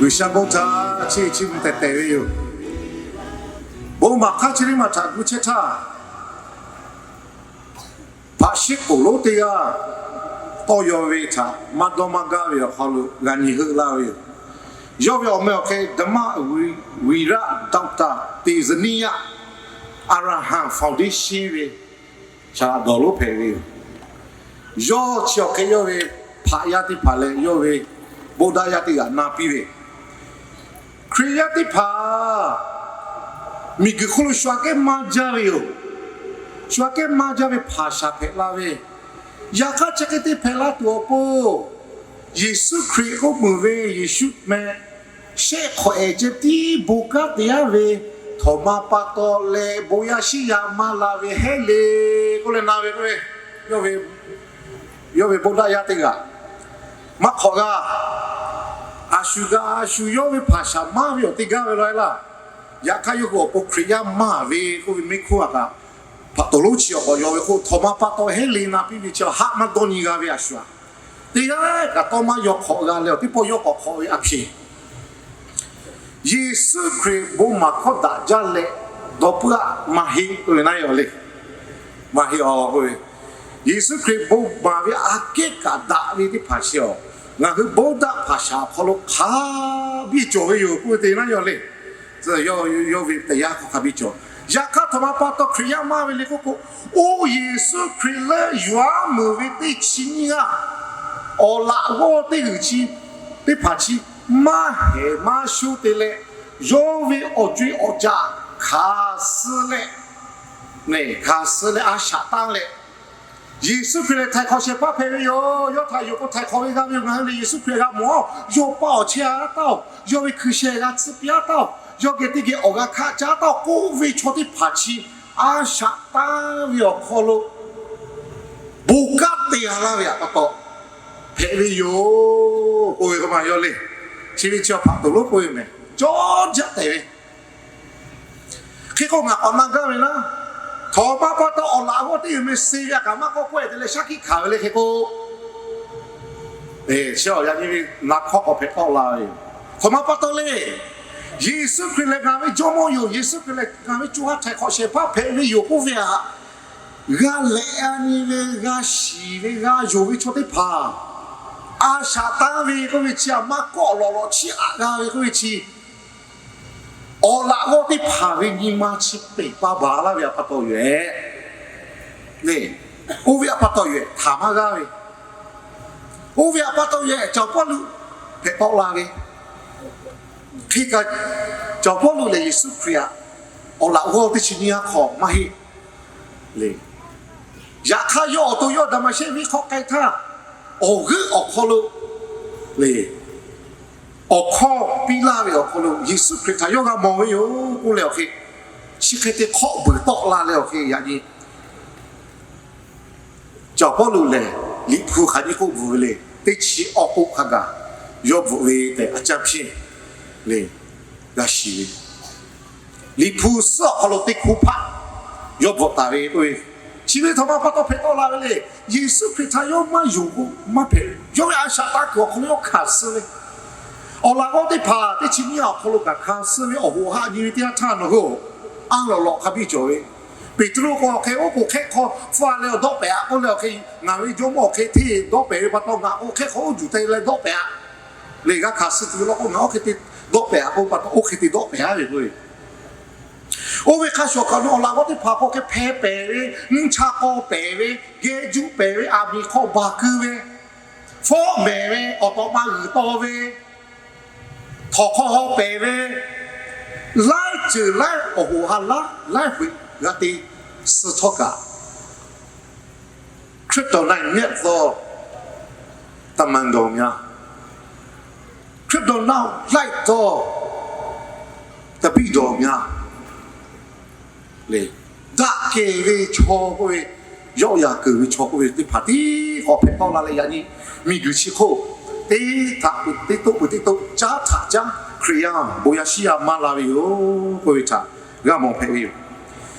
G'uiˬsha bon htaꞈ chiˇ chiˇ mvuh tehˬ tehˬ ve yoˬ. Bon maˍ hk'aˇ chi teˇ maˬ htaꞈ gu chehˇ htaˇ, hpaꞈ shiˉ k'oˍ lonˉ teˇ g'aˇ tawˇ yaw ve htaꞈ maˇ dawˇ maˇ gaˇ ve awˬ hk'aw lo g'a nyi heuˆ laˇ ve yoˬ. Yawˇ ve awˬ meh awˬ hk'e ဓမ္မဝီရ ဒေါက်တာ တေဇနီးယ Arahan Foundation ve shaˍ laꞈ dawˬ lonˉ hpehꞈ ve yoˬ. Yawˇ chi awˬ hk'e yawˇ ve hpaꞈ yaˇ teˇ hpaˍ leh yawˇ ve ဗုဒ္ဓ yaˇ teˇ g'aˇ na piˇ ve, Hkriꞈ yaˇ teˇ hpaˍ miˬguiˬ hk'oˆ lo shu aꞈ kehˉ maˇ jaˇ ve yoˬ. Shu aꞈ kehˉ maˇ jaˇ ve hpaˍ shaˍ hpehꞈ la ve. Yaꞈ hk'aˇ chi hk'e te hpehꞈ la tuˬ awˬ pon, Yeˍsuˆ Hkriꞈ k'oˆ meuˍ ve Yeˍsuˆ meh shehˆ hk'awꞈ ehˍ ceh tiˉ bon kanˉ te yaˇ ve htawnˍ ma pa taw leh bon yaˇ shiˉ yaˇ maˇ la ve hehˉ le k'oˆ leh na ve k'o, yawˇ ve ဗုဒ္ဓ yaˇ teˇ g'aˇ maˇ hk'awꞈ g'a. A shu g'a a shu yawˇ ve hpaˍ shaˍ maˇ ve awˬ te gaˇ ve law e laˇ. Yaꞈ hk'aˇ yawˇ hui awˬ pon Hkriꞈ yaˇ maˇ ve k'oˆ ve mehˆ hk'oˆ a kaꞈ, hpaꞈ toˍ lonˉ chi awˬ k'awꞈ yaw ve k'o, htawnˍ ma pa taw hehˉ le na piˇ ve chi haˆ maˇ dawˇ nyi g'a ve a shu aꞈ teˇ g'aˇ kaꞈ tawˇ maˇ yaw hk'awꞈ g'a leh awˬ teˇ pawˆ yawˇ k'awꞈ hk'awꞈ ve a hpeꞈ Yeˍsuˆ Hkriꞈ bon maˍ hkawˇ daꞈ jaˇ leh dawˇ puiˉ aꞈ maˇ heˆ k'oˆ ve naˉ yoˬ le. Maˇ heˆ a k'oˆ ve, Yeˍsuˆ Hkriꞈ bon maˍ ve aꞈ kehˉ kaꞈ daꞈ ve teˇ hpaˍ chi awˬ, ngaˬ hui ဗုဒ္ဓ hpaˍ shaˍ awˬ hk'aw lo hk'a biˇ cawˬ ve yoˬ k'oˆ ve te naˉ yoˬ le. Yawˇ ve တရား hk'aw hk'a biˇ cawˬ. Yaꞈ hk'aˇ htawnˍ ma pa taw Hkriꞈ yaˇ maˇ ve le k'oˆ k'o, oˇ Yeˍsuˆ Hkriꞈ leuˆ yuˬ aˉ meuˍ ve teˇ chi nyiˇ g'aˇ awˬ laꞈ g'awˇ teˇ g'uiˬ chi teˇ hpaˍ chi maˇ hehˍ maˇ shonˇ te leh, yawˇ ve awˬ co e awˬ caꞈ hkanˍ suh leh, hkanˍ suh leh a shaꞈ tanˇ leh, Yeˍsuˆ Hkriꞈ lehˬ htaiˍ hk'awꞈ shehˍ hpaˇ hpehꞈ ve yoˬ. Yawˇ htaꞈ yonˍ k'o htaiˍ hk'awꞈ ve g'a ve yoˬ. Ngaˬ hui lehˬ Yeˍsuˆ Hkriꞈ g'a mawˬ a, yawˇ pa awˬ chehˇ a taˇ oˬ, yawˇ ve hkui sheh g'a tcuh piˇ a taˇ oˬ, yawˇ geh teˇ geh awˬ g'a hkaˆ caˇ taˇ oˬ k'oˆ ve chaw teˇ hpaˍ chi a shaꞈ tanˇ ve awˬ hk'aw lo bon kanˉ te g'a laˇ ve aꞈ pa taw hpehꞈ ve yoˬ k'oˆ ve k'o maˇ yawˇ le. Chi ve chi awˬ hpaꞈ toˍ lonˉ k'oˆ ve mehˬ cawˇ jaˇ tehꞈ ve. Hk'e k'o ngaˬ k'awꞈ na gaˇ ve naˉ, htawnˍ ma pa taw awˬ laꞈ g'awˇ teˇ g'uiˬ meh suh ve a kaꞈ maˇ k'awꞈ k'oˆ e te leh shaˉ hkiˆ hkanˍ ve le hk'e k'o, chi awˬ yaꞈ nyi ve na hkawˇ k'awꞈ hpehꞈ tawˆ la ve yoˬ. Htawnˍ ma pa taw le, Yeˍsuˆ Hkriꞈ lehˬ ngaˬ ve Jawˇmawˇ yoˬ. Yeˍsuˆ Hkriꞈ lehˬ ngaˬ ve co ha htaiˍ hk'awꞈ shehˍ hpaˇ hpehꞈ ve yoˬ k'oˆ ve aꞈ, g'a lehꞈ a nyi ve, g'a shiˍ ve, g'a yonˍ ve chaw teˇ hpaˍ a shaꞈ tanˇ ve k'oˆ ve chi aꞈ maˇ kawˆ lawꞈ lawꞈ chiˇ aꞈ g'a ve k'oˆ ve chi, awˬ laꞈ g'awˇ teˇ hpaˍ ve nyi ma chi peˬ pa baˬ laˇ ve aꞈ pa taw yoˬ ehˍ. Le, oˇ ve aꞈ pa taw yoˬ ehˍ htaꞈ maˇ g'aˇ ve, oˇ ve aꞈ pa taw yoˬ ehˍ Cawˬ Pawˇluꞈ hpehꞈ tawˆ la ve. Hk'e kaꞈ, Cawˬ Pawˇluꞈ lehˬ Yeˍsuˆ Hkriꞈ aꞈ awˬ laꞈ g'awˇ teˇ chi nyiˇ g'aˇ hk'aw maˇ heˆ le. Yaꞈ hk'aˇ yawˇ awˬ to yawˇ Daˍmaˍshehˇ venˇ hk'aw k'ai htaˇ, awˬ g'euˆ awˬ hk'aw lo le, awˬ hkawˇ piˇ laˇ ve awˬ hk'aw lo Yeˍsuˆ Hkriꞈ htaꞈ yawˇ g'a mawˬ ve yoˬ k'oˆ leh awˬ hk'e, chi hk'e te hk'awˆ beuˬ tawˆ la leh awˬ hk'e yaꞈ nyi Cawˬ Pawˇluꞈ lehˬ, Liꞈ hpu hk'aˬ nyiˇ k'oˆ bvuhꞈ ve le. Teˇ chi awˬ k'oˆ hk'a gaˬ yawˇ bvuhꞈ ve tehꞈ a caˇ piˇ le. G'a shiˍ ve, Liꞈ hpu suhˉ awˬ hk'aw lo teˇ hkuˇ hpaˆ yawˇ bvuhꞈ taˍ ve k'oˆ ve, chi ve htaꞈ ma pa taw hpehꞈ tawˆ la ve le. Yeˍsuˆ Hkriꞈ htaꞈ yawˇ maˇ yonˍ k'o maˇ hpehꞈ ve. Yawˇ ve a shaꞈ tanˇ kuiˬ awˬ hk'aw lo yawˇ hkanˍ suh ve, awˬ laꞈ g'awˇ teˇ hpaˍ teˇ chi nyiˇ awˬ hk'aw lo kaꞈ hkanˍ suh ve awˬ hoꞈ haꞈ nyi ve teˇ yanˇ htaˇ nawˬ hui aˉ lawꞈ lawꞈ hk'a biˇ cawˬ ve, Peˍtruˆ k'o awˬ hk'e oˉ k'oˍ hk'ehˆ hk'aw hpfuhˇ leh awˬ dawˆ pehˍ aꞈ k'oˆ leh awˬ hk'e, ngaˬ ve Jawˇmawˇ awˬ hk'e hteˇ dawˆ pehˍ ve pa taw ngaˬ k'o hk'ehˆ hk'aw oˉ juˬ te leh dawˆ pehˍ aꞈ le. G'a hkanˍ suh tuˬ ve law k'o ngaˬ oˇ hk'e te dawˆ pehˍ aꞈ k'oˆ ve pa taw oˇ hk'e te dawˆ pehˍ aꞈ ve k'o, oˇ ve hk'a shuˍ kaꞈ nawˬ awˬ laꞈ g'awˇ teˇ hpaˍ k'o hk'e hpeh pehˍ ve, mvuhˇ cha k'aw pehˍ ve, geh juˆ pehˍ ve, aˬ miˍ hk'aw baˬ keu ve, fawˆ mehˍ ve, awˬ tawꞈ ma g'uiˬ taw ve, htawnˍ hk'aw haw pehˍ ve, laiˉ ceuˬ laiˉ awˬ hoꞈ ha laˉ laiˉ hoꞈ g'a te suh htawˇ kaꞈ, ခရစ်တော်၌မြတ်သော တမန်တော်များ၊ ခရစ်တော်နောက်လိုက်သော တပည့်တော်များ le, daꞈ kehˬ ve chaw k'oˆ ve, yawˆ yan keunˍ ve chaw k'oˆ ve teˇ hpaˍ tiˉ k'awꞈ hpehꞈ tawˆ la leh yaꞈ nyi miˬguiˬ chi hk'oˆ teˇ htaꞈ peuˬ teˇ toˆ peuˬ teˇ toˆ, caˉ htaꞈ caˉ Hkriꞈ yaˇ bon yaˇ shiˉ yaˇ maˇ la ve yoˬ k'oˆ ve htaꞈ g'a mawˬ hpehꞈ ve yoˬ.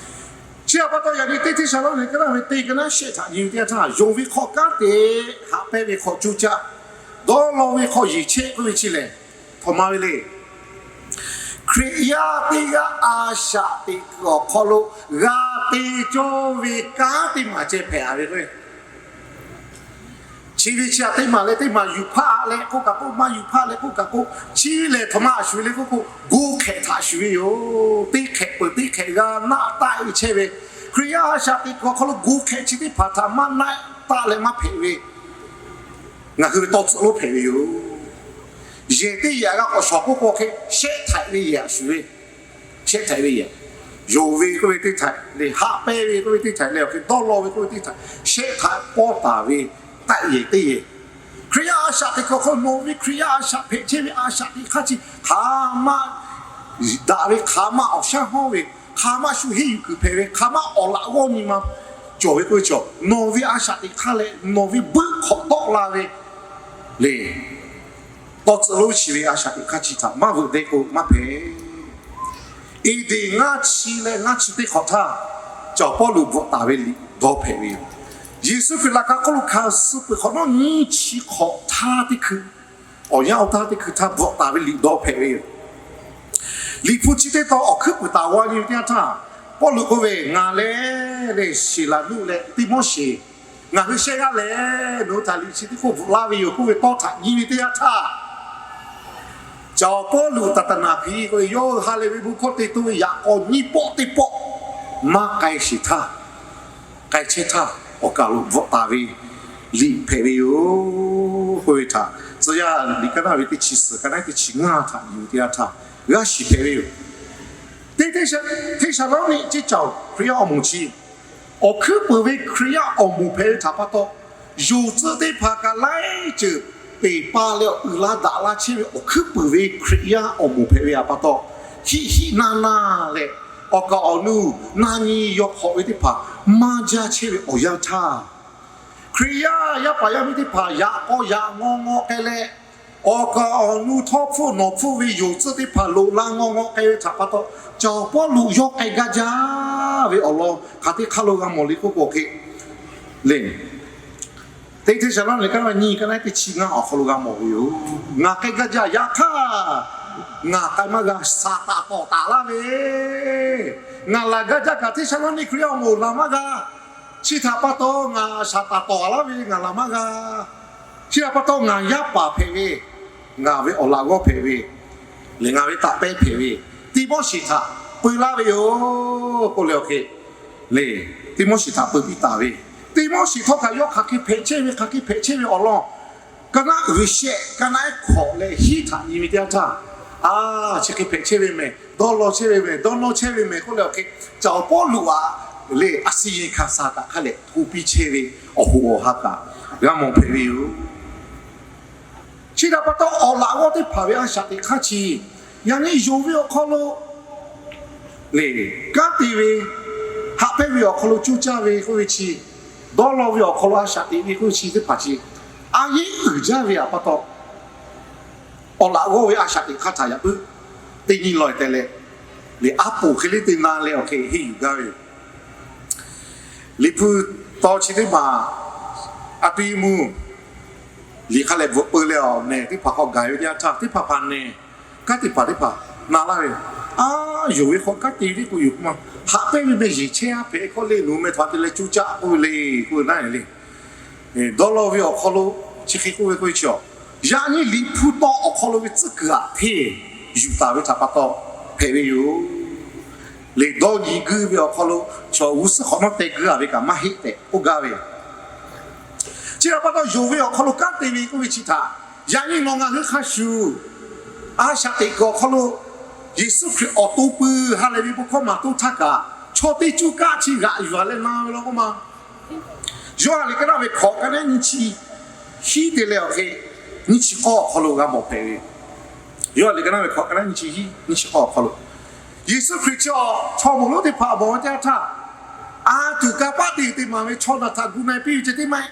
Chi htaꞈ pa taw, yaꞈ nyi teˇ Hteˇsaˍlawˇniˆ ka naˆ ve teˇ ka naˆ shehˆ htaꞈ nyi ve teˇ yanˇ htaˇ, yonˍ ve hk'aw kanˉ te, haꞈ pehnˇ ve hk'aw coˇ caˆ, dawˇ law ve hk'aw yeˬ chehˇ k'oˆ ve chi lehˬ, htaꞈ ma ve le. Hkriꞈ yaˇ teˇ g'aˇ a shaꞈ teꞈ kuiˬ awˬ hk'aw lo g'a te cawˇ ve kanˉ teˇ maˬ ceh hpehꞈ a ve k'o, chi ve chi htaꞈ teˇ maˬ leh teˇ maˬ yuˬ hpaˆ leh k'oˆ kaꞈ k'oˆ, maˇ yuˬ hpaˆ leh k'oˆ kaꞈ k'oˆ, chi ve lehˬ htaꞈ ma a shu ve le k'oˆ k'o, go hk'ehꞈ htaꞈ shuˍ ve yoˬ. Teˇ hk'ehꞈ peuˬ teˇ hk'ehꞈ g'a naˆ taˆ e chehˇ ve, Hkriꞈ yaˇ a shaꞈ teꞈ kuiˬ awˬ hk'aw lo go hk'ehꞈ chi teˇ hpaˍ htaꞈ maˇ naˆ taˆ leh maˇ hpehꞈ ve, ngaˬ hui ve tawˇ tcuhꞈ lonˉ hpehꞈ ve yoˬ. Yehˬ teˇ yehˬ g'a k'awꞈ shawˍ k'oˆ k'o hk'e, shehˆ htaiꞈ ve yehˬ a shu ve, shehˆ htaiꞈ ve yehˬ, yonˍ ve k'oˆ ve teˇ htaiꞈ leh, haꞈ pehnˇ ve k'oˆ ve teˇ htaiꞈ leh, awˬ hk'e dawˇ law ve k'oˆ ve teˇ htaiꞈ, shehˆ htaiꞈ pawˇ taˍ ve taˆ yehˬ teˇ yehˬ. Hkriꞈ yaˇ a shaꞈ teꞈ kuiˬ awˬ hk'aw lo nawˬ ve Hkriꞈ yaˇ a shaꞈ hpehꞈ chehˇ ve a shaꞈ teꞈ hk'aˇ chi hk'aˬ ma daꞈ ve, hk'aˬ ma awˬ shaˉ hawˉ ve, hk'aˬ ma shu henˇ yuˬ kuiˬ hpehꞈ ve, hk'aˬ ma awˬ laꞈ g'awˇ nyi ma cawˬ ve k'oˆ ve cawˬ, nawˬ ve a shaꞈ teꞈ hk'aˇ leh nawˬ ve buiˆ hk'awꞈ tawˆ la ve le, tawˇ tcuhꞈ lonˉ chi ve a shaꞈ teꞈ hk'aˇ chi htaꞈ maˇ veuꞈ deh k'o maˇ hpehꞈ. Eˇdeˍ ngaˇ chi leh ngaˇ chi teˇ hk'awꞈ htaˇ, Caˬ Pawˇluꞈ bvuhꞈ taˍ ve liꞈ dawˇ hpehꞈ ve yoˬ. Yeˍsuˆ Hkriꞈ laꞈ ka hk'oˆ lo hkanˍ suh peuˬ hk'awꞈ nawˉ nyiˇ chi hk'awꞈ htaˇ teˇ hkui, awˬ yanˇ oˇ htaˇ teˇ hkui htaˇ bvuhꞈ taˍ ve liꞈ dawˇ hpehꞈ ve yoˬ. Liꞈ hpu chi teˇ tawn awˬ hkuiˉ puiˍ taˍ g'a nyi ve teˇ yanˇ htaˇ, Pawˇluꞈ k'oˆ ve, Ngaˬ lehˬ lehˬ Siˍlaˍnuˆ leh Tiˆmoˉseˍ, ngaˬ hui shehˆ g'aˇ lehˬ nawˬ hui htaꞈ liꞈ chi teˇ hk'oˆ bvuhꞈ laˇ ve yoˬ k'oˆ ve tawˇ htaꞈ nyi ve teˇ yanˇ htaˇ, Caˬ Pawˇluꞈ taˍ taˍ naˍ hpiˇ k'oˆ ve, yawˇ hui ha lehˬ ve bon hkawˇ te toˇ ve yaꞈ k'aw nyiˇ pawˆ teˇ pawˆ maˇ k'ai sheˍ htaˇ, k'ai chehˇ htaˇ awˬ kaˬ lo bvuhꞈ taˍ ve liꞈ hpehꞈ ve yoˬ k'oˆ ve htaꞈ, tcuh yaˇ liꞈ ka naˆ ve teˇ chi suhˍ ka naˆ teˇ chi ngaˇ htaꞈ nyi ve teˇ yanˇ htaˇ g'a shiˍ hpehꞈ ve yoˬ. Teˇ Hteˇsaˍlawˇniˆ ceˇ caˬ Hkriꞈ yaˇ awˬ moˍ chi, awˬ hkuiˉ puiˍ ve Hkriꞈ yaˇ awˬ moˍ hpehꞈ ve htaꞈ pa taw, yonˍ tcuh teˇ hpaˍ kaꞈ laiˉ ceuˬ peˬ pa leh awˬ uiˍ la daꞈ la chehˇ ve awˬ hkuiˉ puiˍ ve Hkriꞈ yaˇ awˬ moˍ hpehꞈ ve htaꞈ pa taw, hiˆ hiˆ naˇ naˇ leh awˬ kaˍ awˬ nu na nyi yaw hk'awꞈ ve teˇ hpaˍ maˇ jaˇ chehˇ ve awˬ yanˇ htaˇ, Hkriꞈ yaˇ yaˇ paˍ yaˇ miˇ teˇ hpaˍ yaꞈ k'aw yaꞈ ngaw ngaw k'ai leh, awˬ kaˍ awˬ nu htawˇ hpfuhˇ nawˬ hpfuhˇ ve yonˍ tcuh teˇ hpaˍ loꞈ la ngaw ngaw k'ai ve htaꞈ pa taw, Caˬ Pawˇluꞈ yawˇ k'ai gaˇ jaˇ ve awˬ lawn hk'aˬ teˇ hk'aˇ lo g'a mawˬ le k'oˆ k'o hk'e le, Teˇ Hteˇsaˍlawˇniˆ ka naˆ nyiˇ ka naˆ teˇ chi ngaˇ awˬ hk'aw lo g'a mawˬ ve yoˬ. Ngaˬ k'ai gaˇ jaˇ, yaꞈ hk'aˇ ngaˬ k'ai maˇ g'a, Saˍtanˍ tawˍ taˍ laˇ ve. Ngaˬ laˬ gaˇ jaˇ kaꞈ Hteˇsaˍlawˇniˆ Hkriꞈ yaˇ awˬ moˍ laˬ maˇ g'a. Chi htaꞈ pa taw ngaˬ Saˍtanˍ tawˍ laˇ ve ngaˬ laˬ maˇ g'a. Chi htaꞈ pa taw ngaˬ yaˇ paˍ hpehꞈ ve, ngaˬ ve awˬ laꞈ g'awˇ hpehꞈ ve lehˬ, ngaˬ ve taꞈ pehˇ hpehꞈ ve Tiˆmoˉseˍ htaꞈ peu laˇ ve yoˬ k'oˆ leh awˬ hk'e le, Tiˆmoˉseˍ htaꞈ peu piˇ taˍ ve. Tiˆmoˉseˍ htawˇ kaꞈ yawˇ hk'aˬ hk'e hpehꞈ chehˇ ve, hk'aˬ hk'e hpehꞈ chehˇ ve awˬ lawn, ka naˆ uiˍ ve shehˆ, ka naˆ ehˉ hk'awꞈ leh hiˉ htaꞈ nyi ve teˇ yanˇ htaˇ, a, chi hk'e hpehꞈ chehˇ ve mehˬ, dawˇ law chehˇ ve mehˬ, dawˇ nawˇ chehˇ ve mehˬ k'oˆ leh awˬ hk'e, Caˬ Pawˇluꞈ aꞈ le, a si ye hkanˍ saˍ kaꞈ hk'a leh hto piˇ chehˇ ve awˬ hoꞈ awˬ ha kaꞈ g'a mawˬ hpehꞈ ve yoˬ. Chi htaꞈ pa taw awˬ laꞈ g'awˇ teˇ hpaˍ ve a shaꞈ teꞈ hk'aˇ chi, yaꞈ nyi yonˍ ve awˬ hk'aw lo le, kanˉ te ve, haꞈ pehnˇ ve awˬ hk'aw lo coˇ caˇ ve k'oˆ ve chi, dawˇ law ve awˬ hk'aw lo a shaꞈ teꞈ ve k'oˆ ve chi teˇ hpaˍ chi, a yeˉ uiˍ jaˇ ve htaꞈ pa taw, awˬ laꞈ g'awˇ ve a shaꞈ teꞈ hk'aˇ htaꞈ yaꞈ puiˉ teˇ nyi lawˬ teh leh, le, a poˍ hk'e le te na leh awˬ hk'e henˇ yuˬ gaˇ ve yoˬ. Liꞈ hpu taw chi teˇ hpaˍ, a pi mvuh, liꞈ hk'a lehˬ bvuhꞈ peu leh awˬ nehˬ teˇ hpaˍ hk'aw gaˬ ve teˇ yanˇ htaˇ, teˇ hpaˍ hpaˍ nehˬ, kanˉ teˇ hpaˍ teˇ hpaˍ na laˇ ve, a, yonˍ ve hk'aw kanˉ te ve teˇ k'o yoˬ k'oˆ ma, haꞈ pehnˇ ve meh yeˬ chehˇ a hpehꞈ hk'aw le, nawˬ meh htaꞈ te leh coˇ caˆ k'oˆ ve le k'oˆ ve naˉ le. Dawˇ law ve awˬ hk'aw lo chi hk'e k'oˆ ve k'oˆ ve chi, yaꞈ nyi Liꞈ hpu taw awˬ hk'aw lo ve tcuhˉ kuiˬ aꞈ hteˇ yuˬ taˍ ve htaꞈ pa taw hpehꞈ ve yoˬ. Liꞈ dawˇ nyi guiˇ ve awˬ hk'aw lo chaw g'uˇ suhˍ hk'awꞈ nawˉ teh guiˇ a ve kaꞈ maˇ heˆ tehꞈ k'oˆ gaˇ ve. Chi htaꞈ pa taw yonˍ ve awˬ hk'aw lo kanˉ te ve k'oˆ ve chi htaꞈ, yaꞈ nyi nawˬ ngaˬ hui hk'a shuˍ a shaꞈ teꞈ kuiˬ awˬ hk'aw lo Yeˍsuˆ Hkriꞈ awˬ to pui ha lehˬ ve bon hkawˇ maˍ toˇ htaˇ kaꞈ, chaw teˇ cuˇ kaˆ chi g'aꞈ yuˬ a leh na ve law k'oˆ ma. Yoˇhanˬ liꞈ ka naˆ ve hkawꞈ ka naˆ nyiˇ chi hiˉ te leh awˬ hk'e, nyiˇ chi k'awˇ awˬ hk'aw lo g'a mawˬ hpehꞈ ve. Yoˇhanˬ liꞈ ka naˆ ve hkawꞈ ka naˆ nyiˇ chi hiˉ, nyiˇ chi k'awˇ awˬ hk'aw lo, Yeˍsuˆ Hkriꞈ chi chaw mawˬ lonˉ teˇ hpaˍ mawˬ ve teˇ yanˇ htaˇ, a tuˬ kanˇ paˆ te te maˍ ve chaw naˬ htaꞈ gu na e piˇ ve ceh teˇ maˇ heˆ.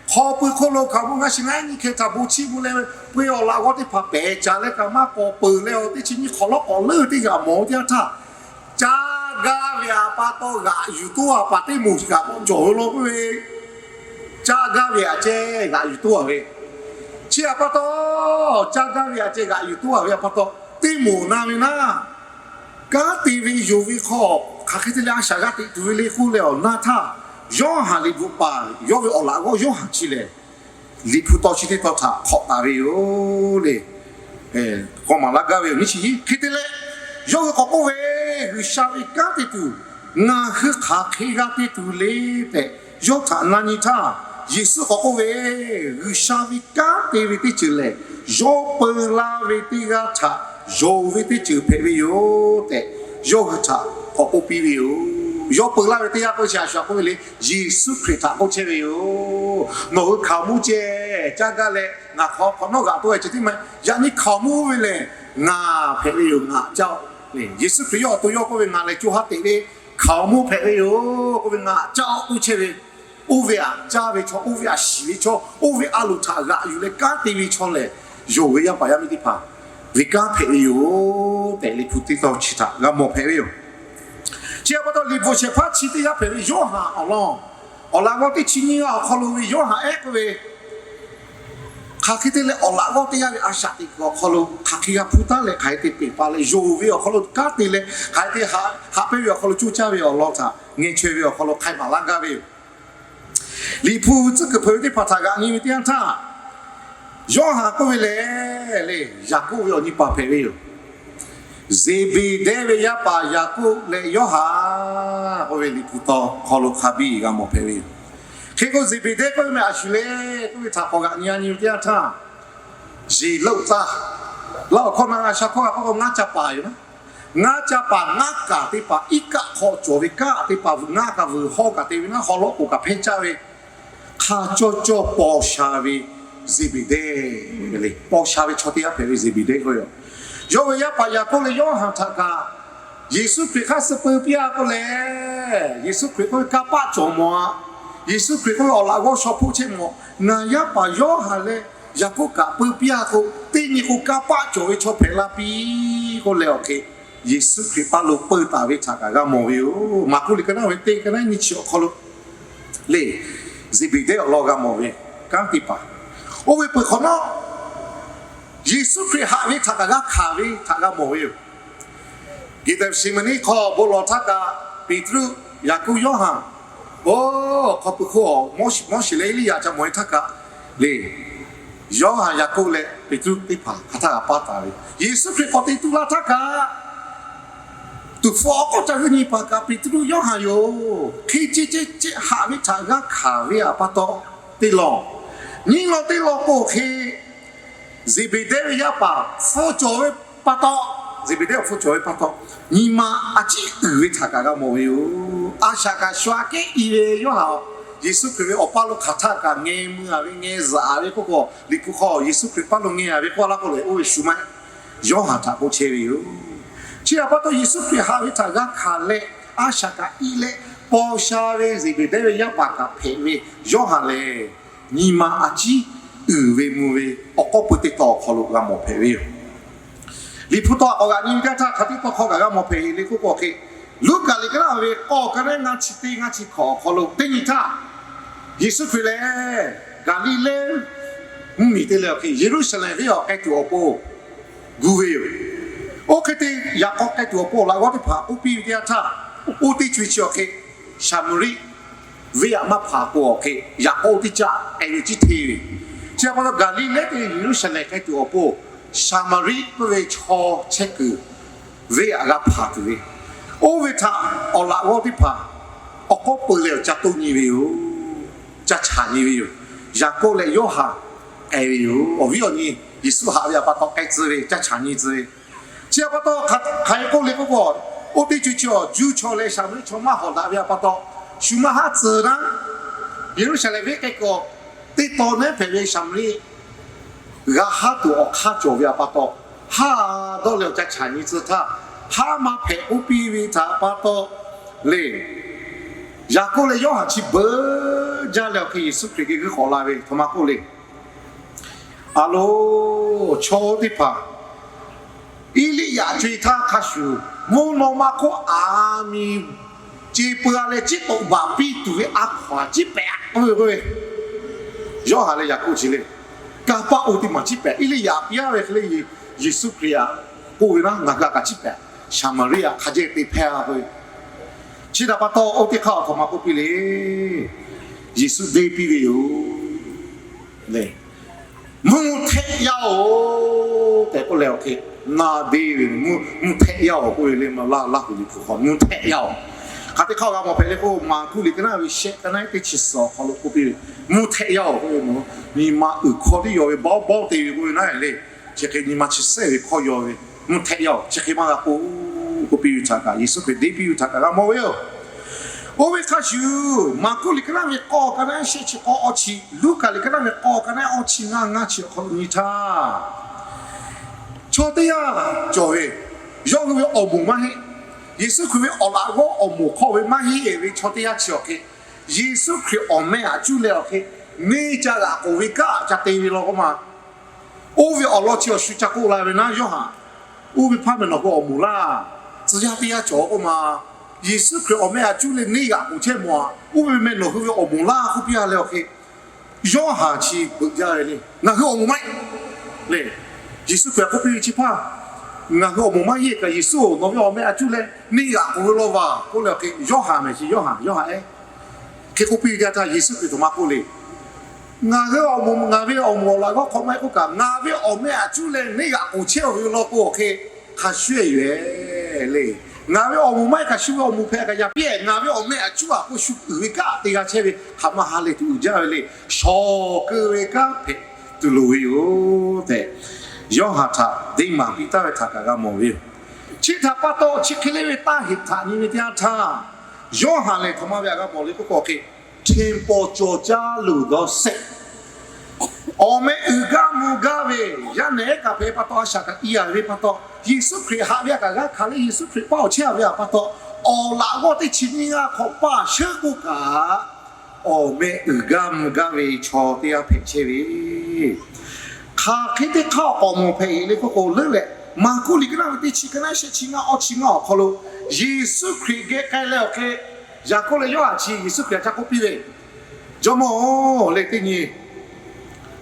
Hk'aw pui hk'oˆ lo hkaoˍ monˇ ngaˇ shiˍ ngaˇ nyi hkeh htaꞈ bon chiˇ mvuh leh, peu awˬ laꞈ g'awˇ teˇ hpaˍ pehˬ caˍ leh kaꞈ maˇ k'awꞈ peuˬ leh, awˬ teˇ chi nyiˇ hk'awꞈ lawˉ k'awꞈ leuˉ teˇ g'aˇ mawˬ ve teˇ yanˇ htaˇ, caˇ Caˇ gaˇ ve a pa taw g'aꞈ yuˬ toˇ a paˍ teˇ moˍ kaꞈ k'awꞈ cawˬ ve law k'oˆ ve, caˇ gaˇ ve aꞈ ceh g'aꞈ yuˬ toˇ a ve, chi a pa taw caˇ gaˇ ve aꞈ ceh g'aꞈ yuˬ toˇ a ve a pa taw, teˇ moˍ na ve naˇ, kanˉ te ve yonˍ ve hk'aw hk'aˬ hk'e te leh a shaꞈ g'a teꞈ tuˬ ve le k'oˆ leh awˬ naˇ htaˇ, Yawˇhanˬ liꞈ bvuhꞈ paˍ yawˇ ve awˬ laꞈ g'awˇ Yawˇhanˬ chi lehˬ, Liꞈ hpu taw chi teˇ taw htaꞈ hk'awꞈ taˍ ve yoˬ le. K'awꞈ maˍ laˇ gaˇ ve yoˬ. Nyiˇ chi nyiˇ hk'e te leh, yawˇ hui k'awꞈ k'oˆ ve, G'uiˬsha ve kanˉ te tuˬ ngaˬ hui hk'aˬ hk'e g'a te tuˬ le tehꞈ yawˇ htaꞈ na nyi htaˇ, Yeˍsuˆ k'awꞈ k'oˆ ve, G'uiˬsha ve kanˉ te ve teˇ ceuˬ lehˬ, yawˇ peu laˇ ve teˇ g'aˇ htaꞈ yonˍ ve teˇ ceuˬ hpehꞈ ve yoˬ tehꞈ, yawˇ hui htaꞈ k'awꞈ k'oˆ piˇ ve yoˬ. Yawˇ peu laˇ ve teˇ g'aˇ k'oˆ ve chi a shu htaꞈ k'oˆ ve le, Yeˍsuˆ Hkriꞈ htaꞈ k'oˆ chehˇ ve yoˬ. Nawˬ hui hkaoˍmonˇ ceh caˇ gaˇ leh ngaˬ hk'aw hk'awꞈ nawˉ g'aꞈ toˇ a ceh tiˉ maˇ, yaꞈ nyi hkaoˍmonˇ oˇ ve lehˬ ngaˬ hpehꞈ ve yoˬ, ngaˬ caˇ-oˆ. Yeˍsuˆ Hkriꞈ yawˇ awˬ to yawˇ k'oˆ ve, Ngaˬ lehˬ co ha teꞈ ve hkaoˍmonˇ hpehꞈ ve yoˬ k'oˆ ve, ngaˬ caˇ-oˆ k'oˆ chehˇ ve. Oˇ ve aꞈ caˇ ve chaw, oˇ ve aꞈ shiˍ ve chaw, oˇ ve a loˍ htaꞈ g'aꞈ yuˬ leh kanˉ te ve chaw lehˬ, yonˍ ve yaˇ paˍ yaˇ miˇ teˇ hpaˍ ve kanˉ hpehꞈ ve yoˬ tehꞈ, Liꞈ hpu teˇ taw chi htaꞈ g'a mawˬ hpehꞈ ve yoˬ. Chi a pa taw, Liꞈ bvuhꞈ shehˍ hpaˇ chi teˇ yanˇ hpehꞈ ve Yoˇhanˬ awˬ lawn, awˬ laꞈ g'awˇ teˇ chi nyiˇ g'aˇ awˬ hk'aw lo ve Yoˇhanˬ ehˉ k'oˆ ve, hk'aˬ hk'e te leh awˬ laꞈ g'awˇ teˇ g'aˇ ve a shaꞈ teꞈ kuiˬ awˬ hk'aw lo hk'aˬ hk'e g'a hpuˇ taˉ leh hk'aˬ hk'e te peꞈ pa leh yonˍ ve awˬ hk'aw lo kanˉ te leh hk'aˬ hk'e te haꞈ pehnˇ ve awˬ hk'aw lo coˇ caˇ ve awˬ lawn htaꞈ ngeh chaweh ve awˬ hk'aw lo hk'ai maˍ laˇ gaˇ ve yoˬ. Liꞈ hpu tcuhˉ kuiˬ hpeuꞈ ve teˇ hpaˍ htaꞈ g'aꞈ nyi ve teˇ yanˇ htaˇ, Yoˇhanˬ k'oˆ ve lehˬ le, Yaˍkoˆ ve awˬ nyi paˍ hpehꞈ ve yoˬ. Zeˍbeˍdehˇ ve yaˇ paˍ Yaˍkoˆ leh Yoˇhanˬ k'oˆ ve, Liꞈ hpu taw hk'aw lo hk'a biˇ g'a mawˬ hpehꞈ ve yoˬ. Hk'e k'o, Zeˍbeˍdehˇ k'oˆ ve meh a shu le k'oˆ ve htaꞈ k'awꞈ g'aꞈ nyi a nyi ve teˇ yanˇ htaˇ, Zeˍloˆtaˆ, laˇ awˬ hkawˇ na a sha hkawˇ g'a k'oˆ k'o, ngaˇ ca paˍ yoˬ naˉ. Ngaˇ ca paˍ ngaˇ kaˍ teˇ hpaˍ, iˉ kaˆ hk'aw cawˬ ve kanˉ teˇ hpaˍ, ngaˇ kaꞈ vuiˬ hawˇ kaꞈ te ve naˉ, haw lawˉ k'oˍ kaꞈ hpehˇ caˇ ve, hk'a cawˇ cawˇ paw sha ve Zeˍbeˍdehˇ le. Paw sha ve chaw teˇ g'aˇ hpehꞈ ve Zeˍbeˍdehˇ k'oˆ ve yoˬ. Yawˇ ve yaˇ paˍ Yaˍkoˆ leh Yoˇhanˬ htaꞈ kaꞈ Yeˍsuˆ Hkriꞈ hk'aˇ suh peu piˇ-a k'oˆ leh, Yeˍsuˆ Hkriꞈ k'oˆ ve, Kanˇ paˆ cawˬ mawˬ-a. Yeˍsuˆ Hkriꞈ k'oˆ ve, Awˬ laꞈ g'awˇ shaw hpoˆ chehˇ mawˬ. Ngaˬ yaˇ paˍ Yoˇhanˬ leh Yaˍkoˆ kaꞈ peu piˇ-a k'o, teˇ nyi k'o kanˇ paˆ cawˬ ve chaw hpehꞈ la piˇ k'oˆ leh awˬ hk'e, Yeˍsuˆ Hkriꞈ paˇ lo peu taˍ ve htaꞈ kaꞈ g'a mawˬ ve yoˬ. Maˍkuˆ liꞈ ka naˉ ve teˇ ka naˉ nyiˇ chi awˬ hk'aw lo le, Zeˍbeˍdehˇ awˬ lawn g'a mawˬ ve kanˉ teˇ hpaˍ. Oˇ ve peuˬ hk'awꞈ nawˉ, Yeˍsuˆ Hkriꞈ haꞈ ve htaꞈ kaꞈ g'a hkanˍ ve htaꞈ g'a mawˬ ve yoˬ. Geˍteˍseˍmaˍniˆ hk'aw bon lawˬ htaˇ kaꞈ, Peˍtruˆ, Yaˍkoˆ, Yoˇhanˬ, oˇ hk'aw pui hk'oˆ Moˉseˍ leh Eˇliˇyaꞈ ca mawˬ-e htaˇ kaꞈ le, Yoˇhanˬ, Yaˍkoˆ leh Peˍtruˆ teˇ hpaˍ hk'aˬ htaˇ g'a paˇ taˍ ve. Yeˍsuˆ Hkriꞈ k'awꞈ te tuˬ la htaˇ kaꞈ, tuˍ hpfuh awˬ k'oˆ ca g'uˇ nyi paˍ kaꞈ Peˍtruˆ, Yoˇhanˬ yoˬ. Hk'e ceh ceh ceh haꞈ ve htaꞈ g'a hkanˍ ve a pa taw, teˇ lawn, nyiˇ lawn teˇ lawn k'o hk'e, Zeˍbeˍdehˇ ve yaˇ paˍ hpfuhˇ cawˬ ve pa taw, Zeˍbeˍdehˇ awˬ hpfuhˇ cawˬ ve pa taw, nyi ma a ciˉ uiˍ ve htaꞈ kaꞈ g'a mawˬ ve yoˬ. A shaꞈ kaꞈ shu aꞈ kehˉ i ve Yoˇhanˬ, Yeˍsuˆ Hkriꞈ ve awˬ paˇ lo hk'aˬ htaˇ kaꞈ ngeh mui-a ve, ngeh zaꞈ-a ve k'oˆ k'o, Liꞈ hpu hk'aw Yeˍsuˆ Hkriꞈ paˇ lo ngeh-a ve k'oˆ laˇ k'oˆ leh, oˇ ve shu maˇ heˆ. Yoˇhanˬ htaꞈ k'oˆ chehˇ ve yoˬ. Chi a pa taw Yeˍsuˆ Hkriꞈ haꞈ ve htaꞈ g'a hkanˍ leh, a shaꞈ kaꞈ i leh, paw sha ve Zeˍbeˍdehˇ ve yaˇ paˍ kaꞈ hpehꞈ ve Yoˇhanˬ lehˬ, nyi ma a ciˉ uiˍ ve mvuh ve awˬ k'awˉ peu teˇ taw awˬ hk'aw lo g'a mawˬ hpehꞈ ve yoˬ. Liꞈ hpu taw k'awꞈ g'aꞈ nyi ve teˇ htaˇ, hk'aˬ teˇ taw hk'aw kaꞈ g'a mawˬ hpehꞈ le k'oˆ k'o hk'e, Luˉkaꞈ liꞈ ka naˉ ve k'awˇ ka naˉ ngaˇ chi teˇ ngaˇ chi hkawꞈ awˬ hk'aw lo teˇ nyi htaˇ, Yeˍsuˆ Hkriꞈ lehˬ Gaˍliˍlehˇ mvuhˇmiˬ te leh awˬ hk'e Yeˍruˆsaˍlehnˍ venˇ awˬ k'ai tuˬ awˬ pon gu ve yoˬ. Oˇ hk'e te yaꞈ k'aw k'ai tuˬ awˬ pon awˬ laꞈ g'awˇ teˇ hpaˍ k'oˆ piˇ ve teˇ yanˇ htaˇ, oˇ teˇ co-e chi awˬ hk'e Saˍmaˍriˆ venˇ aꞈ maˇ hpanˍ k'o awˬ hk'e, yaꞈ k'aw oˇ teˇ caˆ k'ai ve ciˉ hteˇ ve. Chi a pa taw Gaˍliˍlehˇ te Yeˍruˆsaˍlehnˍ k'ai tuˬ awˬ pon Saˍmaˍriˆ k'oˆ ve chaw chehˇ kuiˬ venˇ aꞈ g'a hpanˍ tuˬ ve, oˇ ve htaꞈ awˬ laꞈ g'awˇ teˇ hpaˍ awˬ k'awˉ peu leh awˬ ca toˇ nyi ve yoˬ. Ca chaꞈ nyi ve yoˬ. Yaˍkoˆ leh Yoˇhanˬ k'ai ve yoˬ. Awˬ viˉ awˬ nyi Yeˍsuˆ haꞈ ve a pa taw k'ai tcuh ve, ca chaꞈ nyi tcuh ve. Chi a pa taw hk'aˬ hk'e k'oˆ le k'oˆ k'o, oˇ teˇ co-e chi awˬ Juˇ chaw leh Saˍmaˍriˆ chaw maˇ hawꞈ daꞈ ve a pa taw, shu maˇ haˉ tcuh naˉ, Yeˍruˆsaˍlehnˍ venˇ k'ai kuiˬ teˇ taw naˉ hpehꞈ ve Saˍmaˍriˆ g'a haˉ tuˬ awˬ hk'aˇ cawˬ ve a pa taw, haˉ dawˇ leh awˬ ca chaꞈ nyi tcuh htaˇ, haˉ maˇ hpehꞈ k'oˆ piˇ ve htaꞈ pa taw le, Yaˍkoˆ leh Yoˇhanˬ chi beuꞈ jaˇ leh awˬ hk'e Yeˍsuˆ Hkriꞈ geh g'uiˇ k'awꞈ la ve htoꞈ ma k'oˆ le. A lo, chaw teˇ hpaˍ Eˇliˇyaꞈ co-e htaˇ hk'a shuˍ, mvuhˇ naw ma hk'oˆ aˬ miˍ ce peu-a leh ciˉ toꞈ baˬ piˇ tuˬ ve a hkaw-anˬ ciˉ pehꞈ k'oˆ ve k'oˆ ve, Yoˇhanˬ leh Yaˍkoˆ chi le. Kanˇ paˆ oˇ teˇ maˬ ciˉ pehꞈ. Eˇliˇyaꞈ piˇ-a ve hk'e le, Yeˍsuˆ Hkriꞈ htaꞈ k'oˆ ve naˉ, ngaˬ hui a kaꞈ ciˉ pehꞈ. Saˍmaˍriˆ htaꞈ hk'a jehˇ te hpehˇ-a k'oˆ ve, chi htaꞈ pa taw oˇ teˇ hk'aˇ awˬ hk'aw ma k'oˆ piˇ le. Yeˍsuˆ deˇ piˇ ve yoˬ. Mvuhˇ htehˆ yaˇ-oˬ tehꞈ k'oˆ leh awˬ hk'e, na deˇ ve mvuhˇ htehˆ yaˇ-oˬ k'oˆ ve le. Laˇ, Laˇ huˍ liꞈ hpu hk'aw mvuhˇ htehˆ yaˇ-oˬ. Hk'aˬ teˇ hk'aˇ g'a mawˬ hpehꞈ le k'o, Maˍkuˆ liꞈ ka naˉ ve shehˆ, ka naˉ teˇ chi suhˍ awˬ hk'aw lo k'oˆ piˇ ve, mvuhˇ htehˆ yaˇ-oˬ k'oˆ ve nawˬ, nyi ma uiˍ hkawˇ tiˉ yaw ve, bawˇ bawˇ te ve k'oˆ ve naˉ le. Chi hk'e nyi ma chi sehˉ ve hkawˇ yaw ve, mvuhˇ htehˆ yaˇ-oˬ, chi hk'e maˇ g'a k'oˆ k'oˆ piˇ ve htaꞈ kaꞈ, Yeˍsuˆ Hkriꞈ deˇ piˇ ve htaꞈ kaꞈ g'a mawˬ ve yoˬ. Oˇ ve hk'a shuˍ, Maˍkuˆ liꞈ ka naˉ ve k'awˇ, ka naˉ shehˆ chi k'awˇ awˇ chi, Luˉkaꞈ liꞈ ka naˉ ve k'awˇ, ka naˉ awˇ chi ngaˇ, ngaˇ chi awˬ hk'aw lo nyi htaˇ, chaw teˇ g'aˇ cawˬ ve, yawˇ hui ve awˬ moˍ maˇ heˆ. Yeˍsuˆ Hkriꞈ ve awˬ laꞈ g'awˇ awˬ moˍ hk'aw ve maˇ heˆ ve chaw teˇ g'aˇ chi awˬ hk'e, Yeˍsuˆ Hkriꞈ awˬ meh aꞈ cuˇ leh awˬ hk'e, neˇ ca g'aꞈ k'oˍ ve kanˉ ca te ve law k'oˆ ma. Oˇ ve awˬ lawn chi awˬ shu ca k'oˆ la ve naˉ, Yoˇhanˬ, oˇ ve hpaˇ meh nawˬ hui awˬ moˍ laˇ. Tcuh yaˇ teˇ g'aˇ cawˬ k'oˆ ma, Yeˍsuˆ Hkriꞈ awˬ meh aꞈ cuˇ leh neˇ g'aꞈ k'oˍ chehˇ mawˬ-a. Oˇ ve meh nawˬ hui ve awˬ moˍ laˇ k'oˆ piˇ-a leh awˬ hk'e, Yoˇhanˬ chi beuꞈ jaˇ ve le. Ngaˬ hui awˬ moˍ maˇ heˆ le. Yeˍsuˆ Hkriꞈ k'oˆ piˇ ve chi hpaˇ, ngaˬ hui awˬ moˍ maˇ heˆ kaꞈ, Yeˍsuˆ-oˬ, nawˬ ve awˬ meh aꞈ cuˇ leh neˇ g'aꞈ k'oˍ ve law vaˬ k'oˆ leh awˬ hk'e, Yoˇhanˬ meh chi Yoˇhanˬ, Yoˇhanˬ ehˉ hk'e k'oˆ piˇ ve teˇ yanˇ htaˇ, Yeˍsuˆ Hkriꞈ htoꞈ ma k'oˆ le. Ngaˬ hui awˬ moˍ, ngaˬ ve awˬ moˍ awˬ laꞈ g'awˇ hk'aw maˇ heˆ k'oˆ kaꞈ, ngaˬ ve awˬ meh aꞈ cuˇ leh neˇ g'aꞈ k'oˍ chehˇ-oˬ ve law k'o awˬ hk'e, hk'a shuˍ-ehˍ yoˬ-ehˍ le. Ngaˬ ve awˬ moˍ maˇ heˆ, hk'a shuˍ ve awˬ moˍ hpehꞈ kaꞈ yaꞈ piˇ-ehˍ. Ngaˬ ve awˬ meh aꞈ cuˇ-a k'o shu uiˍ ve kanˉ te g'a chehˇ ve hk'aˬ ma ha lehˬ tuˬ uiˍ jaˇ ve le. Shawˍ keu ve kanˉ hpehꞈ tuˬ loˍ ve yoˬ tehꞈ, Yoˇhanˬ htaꞈ deˇ maˍ piˇ taˍ ve htaꞈ kaꞈ g'a mawˬ ve yoˬ. Chi htaꞈ pa taw chi hk'e le ve taˇ heꞈ htaꞈ nyi ve teˇ yanˇ htaˇ, Yoˇhanˬ lehˬ htoꞈ ma ve htaꞈ g'a mawˬ le k'oˆ k'o awˬ hk'e, ထင်ပေါ်ကျော်ကြားလိုသောစိတ်, awˬ meh uiˍ gaˇ mvuh gaˇ ve, yaˇ nehˬ ehˉ kaꞈ hpehꞈ pa taw, a shaꞈ kaꞈ i-a ve pa taw, Yeˍsuˆ Hkriꞈ haꞈ ve htaꞈ kaꞈ g'a hkanˍ leh Yeˍsuˆ Hkriꞈ paˇ awˬ chehˇ-a ve htaꞈ pa taw, awˬ laꞈ g'awˇ teˇ chi nyiˇ g'aˇ hk'awꞈ paˇ sheuˉ k'oˆ kaꞈ, awˬ meh uiˍ gaˇ mvuh gaˇ ve chaw teˇ g'aˇ hpehꞈ chehˇ ve, hk'aˬ hk'e teˇ hk'aˇ awˬ k'awꞈ mawˬ hpehꞈ-e le k'oˆ k'o leuˉ leh, Maˍkuˆ liꞈ ka naˉ ve teˇ chi, ka naˉ shehˆ chi ngaˇ awˇ chi ngaˇ awˬ hk'aw lo, Yeˍsuˆ Hkriꞈ geh k'ai leh awˬ hk'e, Yaˍkoˆ leh Yoˇhanˬ chi Yeˍsuˆ Hkriꞈ htaꞈ ca k'oˆ piˇ ve, Jawˇmawˇ-oˬ, le teˇ nyi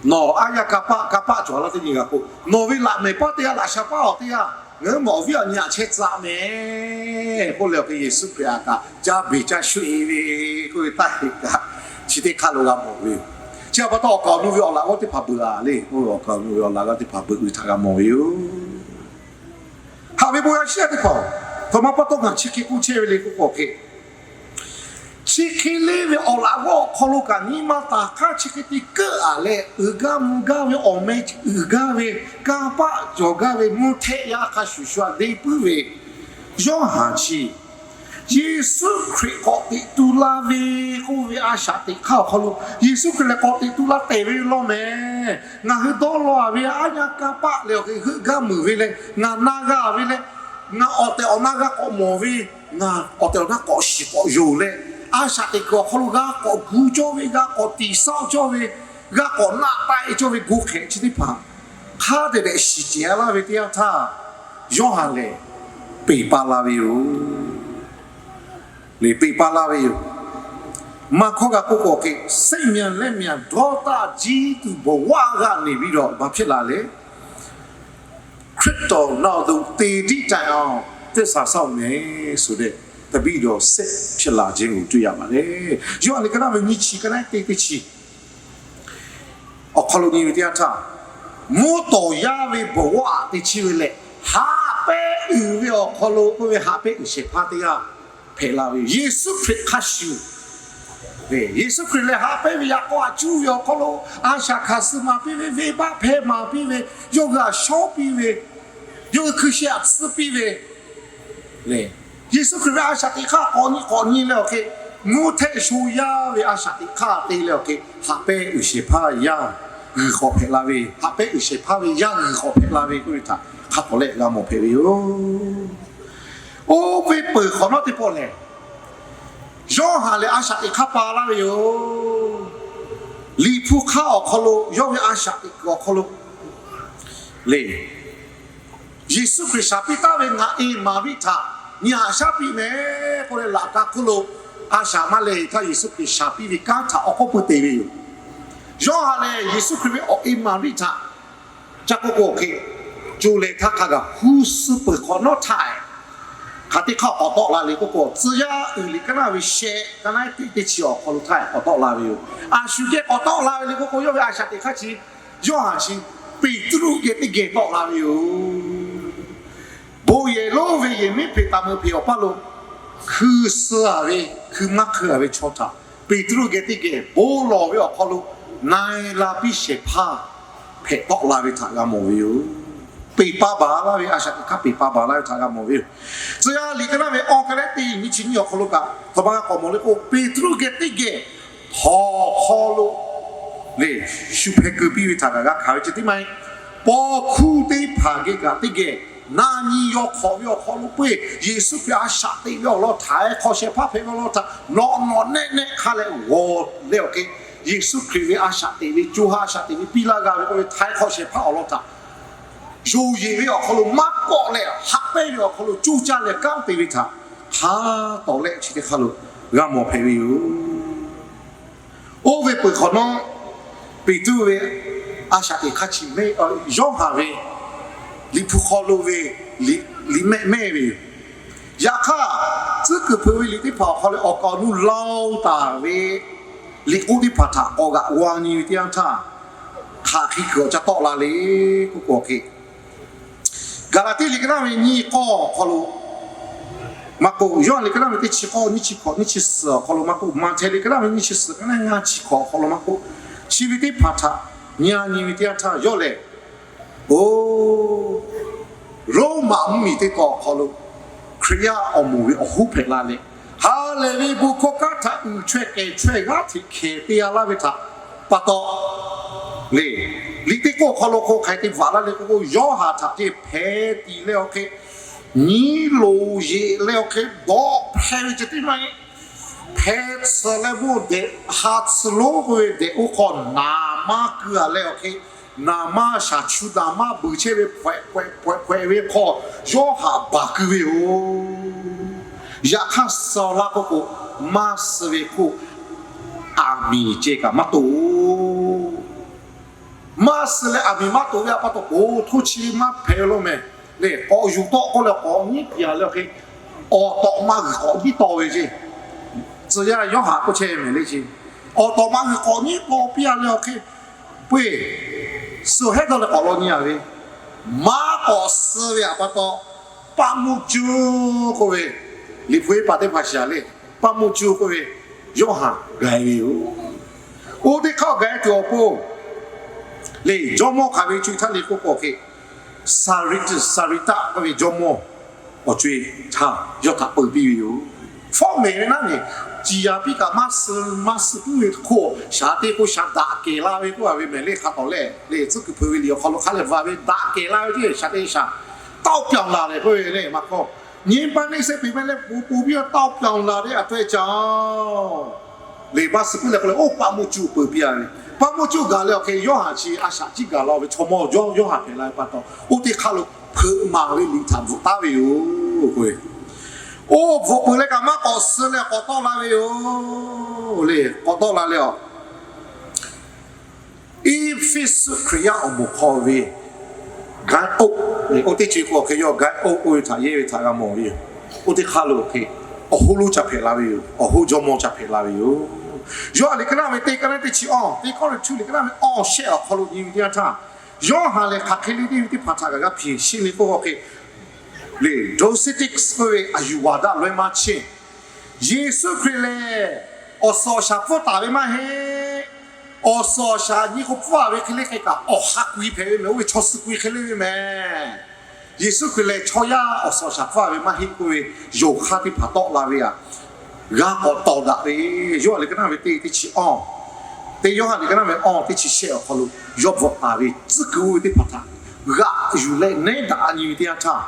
nawˬ aˉ yaˇ kanˇ paˆ, kanˇ paˆ cawˬ laˇ teˇ nyi g'a k'o, nawˬ ve laꞈ mehˍ paˇ teˇ g'aˇ, laꞈ sha paˇ awˬ teˇ g'aˇ, ngaˬ hui mawˬ awˬ viˉ awˬ nyi aꞈ chehˇ tcuh-a meh k'oˆ leh awˬ hk'e, Yeˍsuˆ Hkriꞈ htaꞈ kaꞈ caˇ beˬ caˇ shu-e ve k'oˆ ve taˇ heꞈ kaꞈ, chi teˇ hk'aˇ lo g'a mawˬ ve yoˬ. Chi htaꞈ pa taw awˬ kaˍ awˬ nu ve awˬ laꞈ g'awˇ teˇ hpaˍ beuꞈ-a le k'oˆ ve, awˬ kaˍ awˬ nu ve awˬ laꞈ g'awˇ teˇ hpaˍ beuꞈ uiˍ htaꞈ g'a mawˬ ve yoˬ. Haꞈ ve bon yaˇ shiˉ yaˇ teˇ hpaˍ-oˬ, htoꞈ ma pa taw ngaˬ chi hk'e k'oˆ chehˇ ve le k'oˆ k'o hk'e, chi hk'e le ve awˬ laꞈ g'awˇ awˬ hk'aw lo kaꞈ nyi ma taˍ hk'aˇ chi hk'e te keuˆ-a leh, uiˍ gaˇ mvuh gaˇ ve awˬ meh uiˍ gaˇ ve, kanˇ paˆ cawˬ gaˇ ve mvuhˇ htehˆ yaˇ hk'a shuˍ shuˍ-a deˇ puiˉ ve Yoˇhanˬ chi, Yeˍsuˆ Hkriꞈ k'awꞈ teꞈ tu la ve k'oˆ ve a shaꞈ teꞈ hk'aˇ awˬ hk'aw lo, Yeˍsuˆ Hkriꞈ lehˬ k'awꞈ teꞈ tu la tehˬ ve law mehˍ. Ngaˬ hui dawˇ law-a ve aˉ yaˇ kanˇ paˆ leh awˬ hk'e heuˆ gaˇ meuˍ ve leh, ngaˬ na g'a ve leh, ngaˬ awˬ tehˬ awˬ na g'a k'awꞈ mawˬ ve, ngaˬ awˬ tehˬ awˬ na k'awꞈ shiˍ k'awꞈ yonˍ leh, a shaꞈ teꞈ kuiˬ awˬ hk'aw lo g'a k'awꞈ gu cawˇ ve, g'a k'awꞈ tiꞈ saˆ cawˇ ve, g'a k'awꞈ naˆ taiˆ cawˇ ve gu hk'ehꞈ chi teˇ hpaˍ hk'a dehꞈ dehꞈ shiˍ cehˬ-a laˇ ve teˇ yanˇ htaˇ, Yoˇhanˬ lehˬ peˬ pa la ve yoˬ. Lehˬ peˬ pa la ve yoˬ. Maˇ hkawˇ g'a k'oˆ k'o hk'e, စိတ်မြန်လက်မြန် ဒေါသကြီးသူ ဘဝကနေပြီးတော့ ဘာဖြစ်လာလဲ။ ခရစ်တော်နောက်သို့ သေသည့်တိုင်အောင် သစ္စာစောင့်မယ်ဆိုတဲ့ တပည့်တော်စစ်ဖြစ်လာခြင်းကို တွေ့ရပါတယ်။ Yoˇhanˬ liꞈ ka naˉ ve nyiˇ chi, ka naˉ teˇ teˇ chi awˬ hk'aw lo nyi ve teˇ yanˇ htaˇ, mvuhˇ tawˍ yaˇ ve ဘဝ teˇ chi ve lehˬ, haꞈ pehnˇ uiˍ ve awˬ hk'aw lo k'oˆ ve haꞈ pehnˇ uiˍ shehˍ hpaˇ teˇ g'aˇ hpehꞈ la ve yoˬ. Yeˍsuˆ Hkriꞈ hk'a shuˍ, Yeˍsuˆ Hkriꞈ lehˬ haꞈ pehnˇ ve yaꞈ k'aw aꞈ cuˇ ve awˬ hk'aw lo, a shaꞈ hkanˍ suh maˍ piˇ ve, venˇbaˆ hpehˇ maˍ piˇ ve, yawˇ hui aꞈ shawˉ piˇ ve, yawˇ hui hkui sheh aꞈ tsuhˇ piˇ ve, Yeˍsuˆ Hkriꞈ ve a shaꞈ teꞈ hk'aˇ k'awꞈ nyi k'awꞈ nyi leh awˬ hk'e, mvuhˇ htehˆ sho yaˇ ve a shaꞈ teꞈ hk'aˇ te leh awˬ hk'e, haꞈ pehnˇ uiˍ shehˍ hpaˇ yaˇ g'uiˬ k'awꞈ hpehꞈ la ve, haꞈ pehnˇ uiˍ shehˍ hpaˇ ve yaˇ g'uiˬ k'awꞈ hpehꞈ la ve k'oˆ ve htaꞈ hk'a tawˍ lehˆ g'a mawˬ hpehꞈ ve yoˬ. Oˇ ve peuˬ hk'awꞈ nawˉ teˇ pawˆ lehˬ, Yoˇhanˬ lehˬ a shaꞈ teꞈ hk'aˇ pa laˇ ve yoˬ. Liꞈ hpu hk'aˇ awˬ hk'aw lo yawˇ ve a shaꞈ teꞈ kuiˬ awˬ hk'aw lo lehˬ, Yeˍsuˆ Hkriꞈ shaˍ piˇ taˍ ve ngaˬ e Maˍriˆ htaꞈ nyi haꞈ shaˉ piˇ mehˍ k'oˆ leh, laꞈ ka hk'oˆ lo a shaꞈ maˇ leh htaˇ Yeˍsuˆ Hkriꞈ shaˍ piˇ ve kanˉ htaꞈ awˬ k'oˆ pui te ve yoˬ. Yawˇ haꞈ lehˬ, Yeˍsuˆ Hkriꞈ ve awˬ e Maˍriˆ htaꞈ ca k'oˆ k'o hk'e, co leh htaˇ hk'a gaˬ hu suh peuˬ hk'awꞈ nawˉ htaˇ, hk'aˬ teˇ hk'aˇ k'awꞈ tawˆ la le k'oˆ k'o, tcuh yaˇ uiˍ liꞈ ka naˇ ve shehˆ ka naˉ teˇ teˇ chi awˬ hk'aw lo htaˇ k'awꞈ tawˆ la ve yoˬ. A shu geh k'awꞈ tawˆ la ve le k'oˆ k'o, yawˇ ve a shaꞈ teꞈ hk'aˇ chi, yawˇ haꞈ chi Peˍtruˆ geh teˇ geh tawˆ la ve yoˬ. Bon yehˬ lonˉ ve yehˬ miˉ hpeꞈ taˍ meuꞈ hpeꞈ awˬ paˇ lo, hkui suh a ve, hkui maˇ hkui a ve chaw htaꞈ Peˍtruˆ geh teˇ geh bon lawˬ ve awˬ hk'aw lo na e la piˇ shehˍ hpaˇ hpehꞈ tawˆ la ve htaꞈ g'a mawˬ ve yoˬ. Peˍ pa baˬ laˇ ve, a shaꞈ teꞈ hk'aˇ peˍ pa baˬ laˇ ve htaꞈ g'a mawˬ ve yoˬ. Tcuh yaˇ liꞈ ka naˇ ve awˬ ka leh teˇ nyiˇ chi nyiˇ awˬ hk'aw lo kaꞈ, tawˇ pa g'a k'awꞈ mawˬ le k'o, Peˍtruˆ geh teˇ geh htawnˍ hk'aw lo lehˬ shu hpeh keu piˇ ve htaꞈ kaꞈ g'a hkanˍ ve ceh tiˉ maˇ heˆ. Paw hkuˇ teˇ hpaˍ geh kaꞈ teˇ geh na nyi yaw hk'awꞈ ve awˬ hk'aw lo peuˬ, Yeˍsuˆ Hkriꞈ a shaꞈ teꞈ ve awˬ lawn htaꞈ, hk'aw shehˍ hpaˇ hpehꞈ ve awˬ lawn htaꞈ nawꞈ nawꞈ nehˆ nehˆ hk'a leh g'awˬ leh awˬ hk'e, Yeˍsuˆ Hkriꞈ ve a shaꞈ teꞈ ve, co ha a shaꞈ teꞈ ve piˇ laˇ g'a ve k'oˆ ve, htaiˍ hk'awꞈ shehˍ hpaˇ awˬ lawn htaꞈ yonˍ yeˬ ve awˬ hk'aw lo maˇ kawˆ leh, haꞈ pehnˇ ve awˬ hk'aw lo coˇ caˇ leh kanˉ te ve htaꞈ hk'a tawˍ leh chi teˇ hk'aˇ lo g'a mawˬ hpehꞈ ve yoˬ. Oˇ ve peuˬ hk'awꞈ nawˉ, Peˍtruˆ ve a shaꞈ teꞈ hk'aˇ chi mehˆ, Yoˇhanˬ ve Liꞈ hpu hk'aw lo ve liꞈ mehˆ mehˆ ve yoˬ. Yaꞈ hk'aˇ, tcuhˉ kuiˬ hpeuꞈ ve liꞈ teˇ hpaˍ awˬ hk'aw leh awˬ kaˍ awˬ nuˇ lao taˍ ve liꞈ k'oˆ teˇ hpaˍ htaꞈ k'awꞈ g'aꞈ g'a nyi ve teˇ yanˇ htaˇ, hk'aˬ hk'e kuiˬ awˬ ca tawˆ la le k'oˆ k'o hk'e, Gaˍlaˍtiˆ liꞈ ka naˇ ve nyiˇ k'awˇ awˬ hk'aw lo maˇ k'oˆ, Yoˇhanˬ liꞈ ka naˇ ve teˇ chi k'awˇ nyiˇ chi hkawꞈ nyiˇ chi suhˍ awˬ hk'aw lo maˇ k'oˆ, Maꞈhtehˍ liꞈ ka naˇ ve nyiˇ chi suhˍ ka naˇ ngaˇ chi hkawꞈ awˬ hk'aw lo maˇ k'oˆ, chi ve teˇ hpaˍ htaꞈ nyi a nyi ve teˇ yanˇ htaˇ yawˇ lehˬ, oˬ, Roˉmaꞈ mvuhˇmiˬ teˇ tawn awˬ hk'aw lo Hkriꞈ yaˇ awˬ moˍ ve awˬ hoˉ hpehꞈ la leh, ha lehˬ ve bon hkawˇ kanˉ htaꞈ uiˍ chaweh kehˬ chaweh g'aˇ hteꞈ hkehˍ te a laˇ ve htaꞈ pa taw le, liꞈ teˇ k'oˆ awˬ hk'aw lo k'o hk'aˬ hk'e te bvuhꞈ laˇ le k'oˆ k'o, Yoˇhanˬ htaꞈ ce hpeh tiˍ leh awˬ hk'e, nyi loˍ yeˬ leh awˬ hk'e dawꞈ hpehˇ ve ceh tiˉ maˇ heˆ. Hpeh tsuhꞈ leh mawˇ dehꞈ ha tsuhꞈ lonˉ k'oˆ ve dehꞈ oˇ hk'aw naˍ maˇ keu a leh awˬ hk'e, naˍ maˇ shaˍ chu naˍ maˇ beuˬ chehˇ ve hpawehꞈ hpawehꞈ hpawehꞈ ve hk'aw Yoˇhanˬ baˬ keu ve yoˬ. Yaꞈ hk'aˇ suh laˇ k'oˆ k'o, maˇ suh ve hk'oˆ aˬ miˍ ceh kaꞈ maˇ toꞈ. Maˇ suh leh aˬ miˍ maˇ toꞈ ve a pa taw k'o, htoˇ chi maˇ hpehꞈ ve lo mehˍ. Lehˬ k'awꞈ yuˬ tawˆ k'oˆ leh k'awꞈ nyiˉ piˍ a leh awˬ hk'e, awˬ tawꞈ ma g'uiˬ k'awꞈ nyiˉ taw ve ceˇ. Tcuh yaˇ Yoˇhanˬ k'oˆ chehˇ mehˍ le ce. Awˬ tawꞈ ma g'uiˬ k'awꞈ nyiˉ taw piˇ a leh awˬ hk'e, peuˬ, suh hehˉ dawˇ leh k'awꞈ law nyi a ve, maˇ k'awꞈ suh ve a pa taw, paˆ moˇ cuˇ k'oˆ ve, Liꞈ hpu eˇ paˍ teˇ hpaˍ shiˍ a le, paˆ moˇ cuˇ k'oˆ ve, Yoˇhanˬ ga e ve yoˬ. Oˇ teˇ hk'aˇ ga e tuˬ awˬ pon, le jawˇmawˇ hk'aˬ ve co e htaˇ le k'oˆ k'o hk'e, Saˍriˍtaˆ k'oˆ ve jawˇmawˇ awˬ co e htaˇ yawˇ htaꞈ peu piˇ ve yoˬ. Fawˉ mehˍ ve naˉ nyi, ciˍ yaˍ piˇ kaꞈ maˇ suh, maˇ suh puiˉ ve hk'oˆ shaˍ te k'o shaˍ daꞈ kehˬ la ve k'oˆ a ve mehˍ le hk'a tawˍ leh, le tcuhˉ kuiˬ hpeuꞈ ve liꞈ awˬ hk'aw lo hk'a leh va ve daꞈ kehˬ la ve teˇ shaˍ te shaˍ, tawˆ pyanˍ laˬ leh k'oˆ ve le maˇ k'awꞈ, nyi paˇ neˇ sehˉ peꞈ mehˆ leh po po piˇ a tawˆ pyanˍ laˬ ve a taweh caˍ le maˇ suh puiˉ leh k'oˆ leh, oˇ paˆ moˇ cuˇ peu piˇ a ve, paˆ moˇ cuˇ gaˬ leh awˬ hk'e Yoˇhanˬ chi a shaꞈ ciˉ gaˬ la ve chaw mawˇ Yoˇhanˬ hpehꞈ la ve pa taw, oˇ teˇ hk'aˇ lo hpeuꞈ maˍ ve liꞈ htaꞈ bvuhꞈ taˉ ve yoˬ k'o ve, oˇ bvuhꞈ peuˬ leh kaꞈ maˇ k'awꞈ suh leh k'awꞈ tawˆ la ve yoˬ le. K'awꞈ tawˆ la leh a, Eˇfeˇsuꞈ Hkriꞈ yaˇ awˬ moˍ hk'aw ve ga oˆ, oˇ teˇ ceuˬ k'o hk'e yawˇ ga oˆ k'oˆ ve htaꞈ yehˇ ve htaꞈ g'a mawˬ ve yoˬ. Oˇ teˇ hk'aˇ lo hk'e awˬ hoˉ lonˉ ca hpehꞈ la ve yoˬ. Awˬ hoˉ jawˇmawˇ ca hpehꞈ la ve yoˬ. Yoˇhanˬ liꞈ ka naˇ ve teˇ ka naˇ teˇ chi awˇ, teˇ kawˇrenˍhtuˆ liꞈ ka naˇ ve awˇ shehˆ awˬ hk'aw lo nyi ve teˇ yanˇ htaˇ, Yoˇhanˬ lehˬ hk'aˬ hk'e le teˇ ve teˇ hpaˍ htaꞈ kaꞈ g'a hpeꞈ sheˆ le k'oˆ k'o hk'e, le Docetic k'oˆ ve a yuˬ waˍ daꞈ laweh maˇ chehˇ. Yeˍsuˆ Hkriꞈ lehˬ awˬ suhˍ awˬ shaˍ pfuhˇ taˍ ve maˇ heˆ. Awˬ suhˍ awˬ shaˍ nyi k'o pfuhˇ a ve hk'e le hk'e kaꞈ awˬ ha k'oꞈ e hpehꞈ ve mehˍ. Oˇ ve chaw suh k'oꞈ e hk'e le ve mehˍ. Yeˍsuˆ Hkriꞈ lehˬ chaw yaˇ awˬ suhˍ awˬ shaˍ pfuhˇ a ve maˇ heˆ k'oˆ ve, yonˍ hk'aˇ teˇ hpaˍ tawˆ la ve a, g'a k'awꞈ tawˍ daꞈ ve, Yoˇhanˬ liꞈ ka naˇ ve teˇ teˇ chi awˇ, teˇ Yoˇhanˬ liꞈ ka naˇ ve awˇ teˇ chi shehˆ awˬ hk'aw lo yawˇ bvuhꞈ taˍ ve tcuhˉ kuiˬ oˇ ve teˇ hpaˍ htaꞈ g'aꞈ yuˬ leh nehˉ daꞈ nyi ve teˇ yanˇ htaˇ,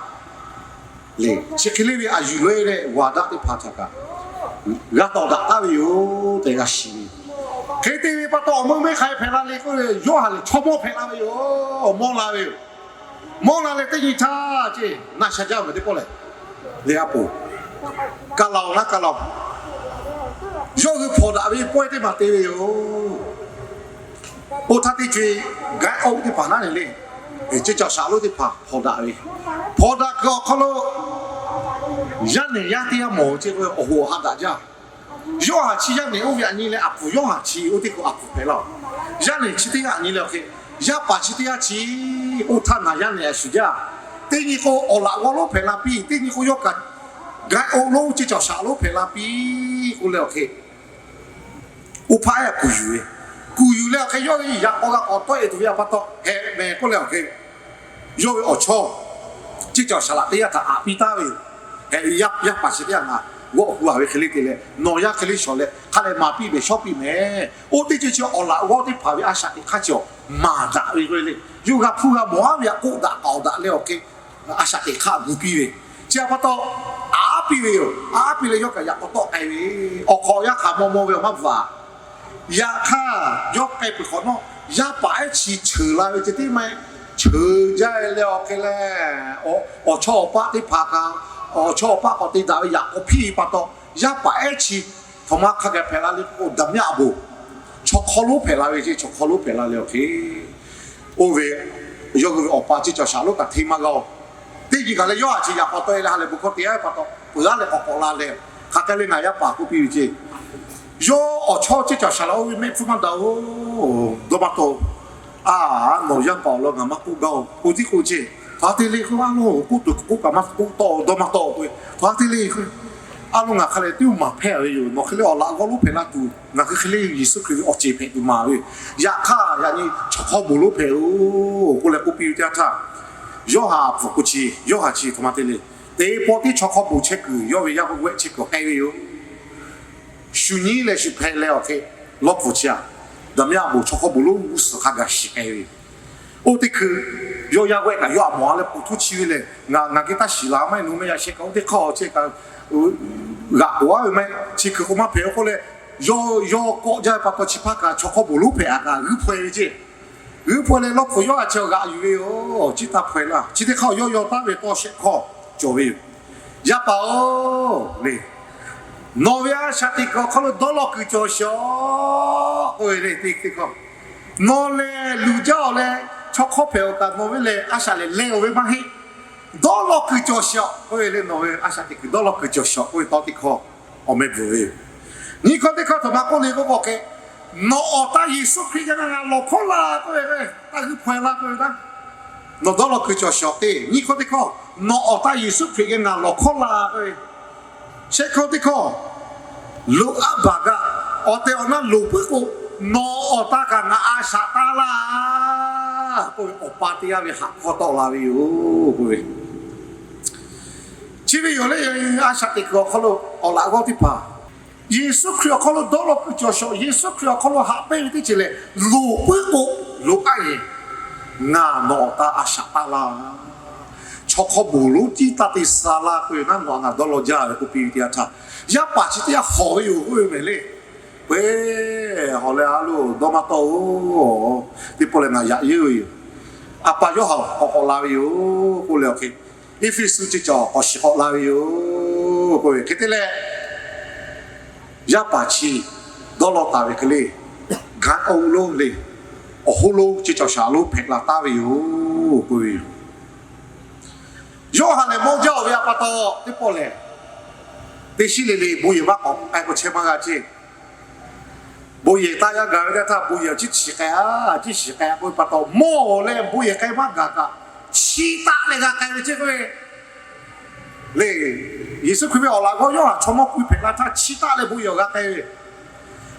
le chi hk'e le ve a yuˬ laweh leh waˍ daꞈ teˇ hpaˍ htaꞈ kaꞈ g'a tawˍ daꞈ taˉ ve yoˬ tehꞈ g'a shiˍ ve. Hk'e te ve pa taw awˬ meuˇ mehˆ hk'aˬ hk'e hpehꞈ la le k'oˆ ve, Yoˇhanˬ lehˬ chaw mawˇ hpehꞈ la ve yoˬ. Awˬ mawˇ la ve yoˬ. Mawˇ la leh teˇ nyi htaˇ ceˇ, na sha jaˇ ve teˇ pawˆ lehˬ, le a poˍ, ka laˬ-oˬ laˇ ka laˬ-oˬ. Yawˇ hui hpawnˬ daꞈ ve pawehˇ teˇ maˬ te ve yoˬ. Oˇ htaˇ teˇ co-e, gaiˉ oˇ teˇ hpaˍ naˉ ne le, ceˇ cawˬ shaˍ lonˉ teˇ hpaˍ hpawnˬ daꞈ ve, hpawnˬ daꞈ kuiˬ awˬ hk'aw lo yaˇ nehˬ yaˇ teˇ g'aˇ mawˬ ceˇ k'o, awˬ hoꞈ awˬ ha daꞈ jaˇ. Yawˇ haˍ chi yaˇ nehˬ oˇ ve aꞈ nyi leh, aˬ puˍ yawˇ haˍ chi oˇ teˇ hk'oˆ aˬ puˍ hpehꞈ laˇ-oˬ. Yaˇ nehˬ chi teˇ g'aˇ aꞈ nyi leh awˬ hk'e, yaˇ paˍ chi teˇ g'aˇ chi, oˇ htaˇ ngaˬ yaˇ nehˬ a shuˍ jaˇ. Teˇ nyi k'o, awˬ laꞈ g'awˇ lonˉ hpehꞈ la piˇ. Teˇ nyi k'o, yawˇ kaꞈ gaiˉ oˇ lonˉ ceˇ cawˬ shaˍ lonˉ hpehꞈ la piˇ k'oˆ leh awˬ hk'e, oˇ hpaˇ ehˉ kuˬ yuˬ ve, kuˬ yuˬ leh awˬ hk'e, yawˇ ve yaꞈ k'aw g'a k'awꞈ tawˆ e tuˬ ve a pa taw hehꞈ mehˍ k'oˆ leh awˬ hk'e, yawˇ ve awˬ chawˇ ceˇ cawˬ shaˍ laꞈ teˇ g'aˇ htaꞈ aꞈ piˇ taˉ ve yoˬ. Hehꞈ ve yaˇ paˍ chi teˇ g'aˇ ngaˬ g'awˆ hu a ve hk'e le te leh, nawˬ yaˇ hk'e le shawˍ leh hk'a lehˬ maˍ piˇ mehˍ shawˉ piˇ mehˍ. Oˇ teˇ ceuˬ chi awˬ laꞈ g'awˇ teˇ hpaˍ ve a shaꞈ teꞈ hk'aˇ chi awˬ maˍ daꞈ ve k'oˆ ve le. Yawˇ g'a hpuˇ g'a mawˬ aˉ ve yaꞈ k'oˆ daꞈ k'aoˍ daꞈ leh awˬ hk'e, a shaꞈ teꞈ hk'aˇ gu piˇ ve, chi a pa taw aˉ piˇ ve yoˬ. Aˉ piˇ leh yawˇ kaꞈ yaꞈ k'aw tawˆ k'ai ve, awˬ hk'awꞈ yaˇ hk'aˬ maw maw ve awˬ maˇ bvuhꞈ. Yaꞈ hk'aˇ yawˇ k'ai peuˬ hk'awꞈ nawˉ, yaˇ paˍ ehˉ chi cheuˬ la ve ceh tiˉ maˇ heˆ. Cheuˬ jaˇ leh awˬ hk'e leh, awˬ chawˇ awˬ paˆ teˇ hpaˍ kaꞈ, awˬ chawˇ awˬ paˆ k'awꞈ te daꞈ ve yaꞈ k'aw hpiˇ ve pa taw, yaˇ paˍ ehˉ chi htaꞈ ma hk'a gaˬ hpehꞈ la le k'o, daꞈ myaˇ a boˬ, chaw hk'aw lonˉ hpehꞈ la ve ceˇ, chaw hk'aw lonˉ hpehꞈ la leh awˬ hk'e, oˇ ve yawˇ hui ve awˬ pa ceˇ cawˬ shaˍ lonˉ kaꞈ hteˇ maˇ g'a-oˬ. Teˇ nyi gaˬ leh yawˇ a chi yaꞈ k'aw tawˆ e leh ha lehˬ bon hkawˇ te a ve pa taw, peuˬ aˉ leh k'awꞈ k'awꞈ la leh, hk'aˬ hk'e le ngaˬ yaˇ paˍ k'oˆ piˇ ve ceˇ. Yawˇ awˬ chawˇ ceˇ cawˬ shaˍ laꞈ oˇ ve mehˆ hpfuhˇ maˇ daꞈ-oˬ, dawˇ maˇ tawˆ. A, nawˬ yaˇ paˍ awˬ lawn ngaˬ maˇ k'oˆ gaˇ-oˬ k'oˆ tiˉ k'oˆ ceˇ. Htaꞈ te le k'o, a lo k'oˆ tuˬ k'oˆ kaꞈ maˇ k'oˆ tawˆ, dawˇ maˇ tawˆ k'o, htaꞈ te le k'o, a lo ngaˬ hk'a lehˬ teˇ maˬ hpehˇ ve yoˬ. Nawˬ hk'e le awˬ laꞈ g'awˇ lonˉ hpehꞈ la tuˬ, ngaˬ hui hk'e le Yeˍsuˆ Hkriꞈ ve awˬ ceˬ hpehꞈ tuˬ maˍ ve, yaꞈ hk'aˇ yaꞈ nyi chaw hk'aw bon lonˉ hpehꞈ-oˬ k'oˆ leh k'oˆ piˇ ve teˇ yanˇ htaˇ, Yoˇhanˬ aˬ hpfuhˍ k'o chi, Yoˇhanˬ chi htaꞈ ma te le, teˇ pawˆ tiˉ chaw hk'aw bon chehˇ kuiˬ yawˇ ve yaˇ g'awˇ g'awehˆ chehˇ kuiˬ k'ai ve yoˬ. Shu nyiˉ leh shu hpehꞈ leh awˬ hk'e, lawˇ hpfuhˍ chi a, daꞈ myaˇ a boˬ chaw hk'aw bon lonˉ g'uˇ suhˍ hk'a gaˬ shiˍ k'ai ve yoˬ. Oˇ teˇ hkui yawˇ yaˇ g'awehˆ kaꞈ yawˇ aꞈ mawˬ a leh k'oˍ htuˇ chi ve lehˬ, ngaˬ ngaˬ geh taˇ shiˍ la maˇ heˆ, nawˬ meh yaꞈ sheh kaꞈ oˇ teˇ hk'aˇ awˬ chehˇ kaꞈ g'aꞈ k'oˍ aˉ ve maˇ heˆ, chi hkui k'o maˇ hpehꞈ-oˬ k'oˆ leh, yawˇ yawˇ kawˆ jaˇ ve pa taw chi hpaˇ kaꞈ chaw hk'aw bon lonˉ hpehꞈ a kaꞈ g'uiˇ hpaweh ve ceˇ. G'uiˇ hpaweh leh lawˇ hpfuhˍ yawˇ a chi awˬ g'aꞈ yuˬ ve yoˬ. Chi taˇ hpaweh laˇ. Chi teˇ hk'aˇ yawˇ yaw taˉ ve tawˇ shehˆ hkawˇ cawˬ ve yoˬ. Yaˇ paˍ-oˬ le, nawˬ ve a shaꞈ teꞈ kuiˬ awˬ hk'aw lo dawˇ law kuiˬ cawˬ shawˍ k'oˆ ve le. Teˇ hkawˇ, nawˬ lehˬ luˬ jaˇ-oˬ leh, chaw hk'awˇ hpehꞈ-oˬ kaꞈ nawˬ ve lehˬ a shaꞈ lehˬ leh-oˬ ve maˇ heˆ. Dawˇ law kuiˬ cawˬ shawˍ k'oˆ ve le. Nawˬ ve a shaꞈ teꞈ kuiˬ dawˇ law kuiˬ cawˬ shawˍ k'oˆ ve tawˇ teˇ hkawˇ awˬ meh bvuhˬ ve yoˬ. Nyiˇ hkawˇ teˇ hkawˇ htaꞈ ma k'oˆ le k'oˆ k'o hk'e, nawˬ awˬ taˇ Yeˍsuˆ Hkriꞈ geh ngaˬ lawˬ hkawˇ la k'oˆ ve, taˇ g'uiˇ hpaweh laˇ k'oˆ ve taˇ, nawˬ dawˇ law kuiˬ cawˬ shawˍ teˇ. Nyiˇ hkawˇ teˇ hkawˇ, nawˬ awˬ taˇ Yeˍsuˆ Hkriꞈ geh ngaˬ lawˬ hkawˇ la k'oˆ ve. Shehˆ hkawˇ teˇ hkawˇ, loꞈ aˉ baˬ g'aꞈ, awˬ tehˬ awˬ na loˍ puiˉ k'o, nawˬ awˬ taˇ kaꞈ ngaˬ a shaꞈ taˇ laˇ k'oˆ ve, awˬ pa teˇ g'aˇ ve haꞈ hkawˇ tawˆ la ve yoˬ k'oˆ ve. Chi ve yoˬ le, a shaꞈ teꞈ kuiˬ awˬ hk'aw lo awˬ laꞈ g'awˇ teˇ hpaˍ Yeˍsuˆ Hkriꞈ awˬ hk'aw lo dawˇ law kuiˬ cawˬ shawˍ, Yeˍsuˆ Hkriꞈ awˬ hk'aw lo haꞈ pehnˇ ve teˇ ceuˬ lehˬ, loˍ puiˉ k'o, loꞈ aˉ ve, ngaˬ nawˬ awˬ taˇ a shaꞈ taˇ laˇ. Chaw hk'aw bon lonˉ tiˉ taˇ te sha laˇ k'oˆ ve, naˉ nawˬ ngaˬ dawˇ law jaˇ ve k'oˆ piˇ ve teˇ yanˇ htaˇ, yaˇ paˍ chi teˇ g'aˇ hawˬ ve yoˬ k'oˆ ve mehˍ le. K'o, hawˬ leh a lo dawˇ maˇ tawˆ-oˬ, teˇ pawˆ leh ngaˬ yaꞈ yeuˇ ve yoˬ. A pa Yoˇhanˬ k'awꞈ k'awꞈ la ve yoˬ k'oˆ leh awˬ hk'e, Eˇfeˇsuꞈ chi cawˬ k'awꞈ shiˍ k'awꞈ la ve yoˬ k'oˆ ve hk'e te leh, yaˇ paˍ chi dawˇ law taˍ ve hk'e le, gaˇ oˇ lonˉ le, awˬ hoˉ lonˉ ceˇ cawˬ shaˍ lonˉ hpehꞈ la taˍ ve yoˬ k'oˆ ve yoˬ. Yoˇhanˬ lehˬ mawˇ jaˇ-oˬ ve a pa taw, teˇ pawˆ lehˬ, teˇ shiˉ le le bon yehˬ maˇ k'awꞈ k'ai k'o chehˇ maˇ g'a ceˇ. Bon yehˬ taˇ yaˇ gaˬ ve teˇ htaˇ, bon yehˬ awˬ ciˉ shiˍ k'ai a, ciˉ shiˍ k'ai k'oˆ ve pa taw, mawˇ lehˬ bon yehˬ k'ai maˇ gaˬ kaꞈ, chiˇ taˆ leh g'a k'ai ve ceˇ k'oˆ ve le. Yeˍsuˆ Hkriꞈ ve awˬ laꞈ g'awˇ Yoˇhanˬ chaw mawˇ k'oˆ hpehꞈ la htaˇ, chiˇ taˆ leh bon yehˬ g'a k'ai ve.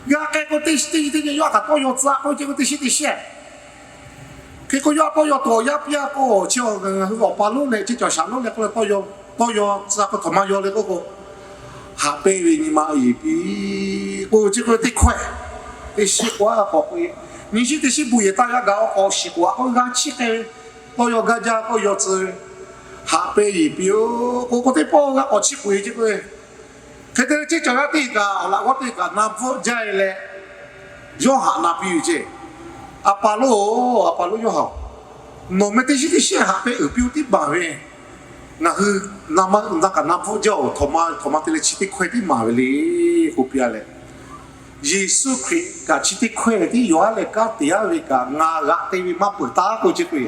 G'a k'ai k'o, teˇ shiˉ teˇ nyi teˇ nyi Yoˇhanˬ kaꞈ tawˇ yaw tcuh k'oˆ ve ceˇ k'o, teˇ shiˉ teˇ shiˉ k'oˆ k'o, Yoˇhanˬ tawˇ yaw tuˬ awˬ yaˇ piˇ a k'o, chi ngaˬ hui awˬ pa lonˉ leh ceˇ cawˬ shaˍ lonˉ leh k'oˆ leh tawˇ yaw tcuh k'o, htawnˍ ma yaw le k'oˆ k'o, haꞈ pehnˇ ve nyi ma yeˬ piˇ k'oˆ ve ceˇ k'o, teˇ hkawehˇ teˇ shiˉ k'o a k'awꞈ k'oˆ ve, nyi shiˉ teˇ shiˉ bon yehˬ taˇ yaˇ gaˬ-oˬ k'awꞈ shiˍ k'oꞈ-a k'oˆ ve, g'a chiˇ k'ai ve, tawˇ yaw gaˇ jaˇ k'oˆ yaw tcuh ve, haꞈ pehnˇ yeˬ piˇ-oˬ k'oˆ k'o, teˇ pawˆ g'a k'awꞈ chiˇ k'oꞈ-e ceˇ k'o, hk'e te leh ceˇ cawˬ yaˇ teˇ kaꞈ awˬ laꞈ g'awˇ teˇ kaꞈ na bvuhˆ jaˇ-e leh, Yoˇhanˬ na piˇ ve ceˇ. A pa lonˉ-oˬ, a pa lonˉ Yoˇhanˬ-oˬ, Nawˬ meh teˇ shiˉ teˇ shehˆ haꞈ pehˇ uiˍ piˇ-oˆ tiˉ maˍ ve, ngaˬ hui na ma na kaꞈ na bvuhˆ jaˇ-oˬ, htawnˍ ma htawnˍ ma te leh chi teˇ hkawehˇ tiˉ maˍ ve le k'oˆ piˇ-a leh, Yeˍsuˆ Hkriꞈ kaꞈ chi teˇ hkawehˇ tiˉ yaw-a leh kanˉ te-a ve kaꞈ ngaˬ g'aꞈ te ve maˇ peuˬ taˉ k'oˆ ce k'o,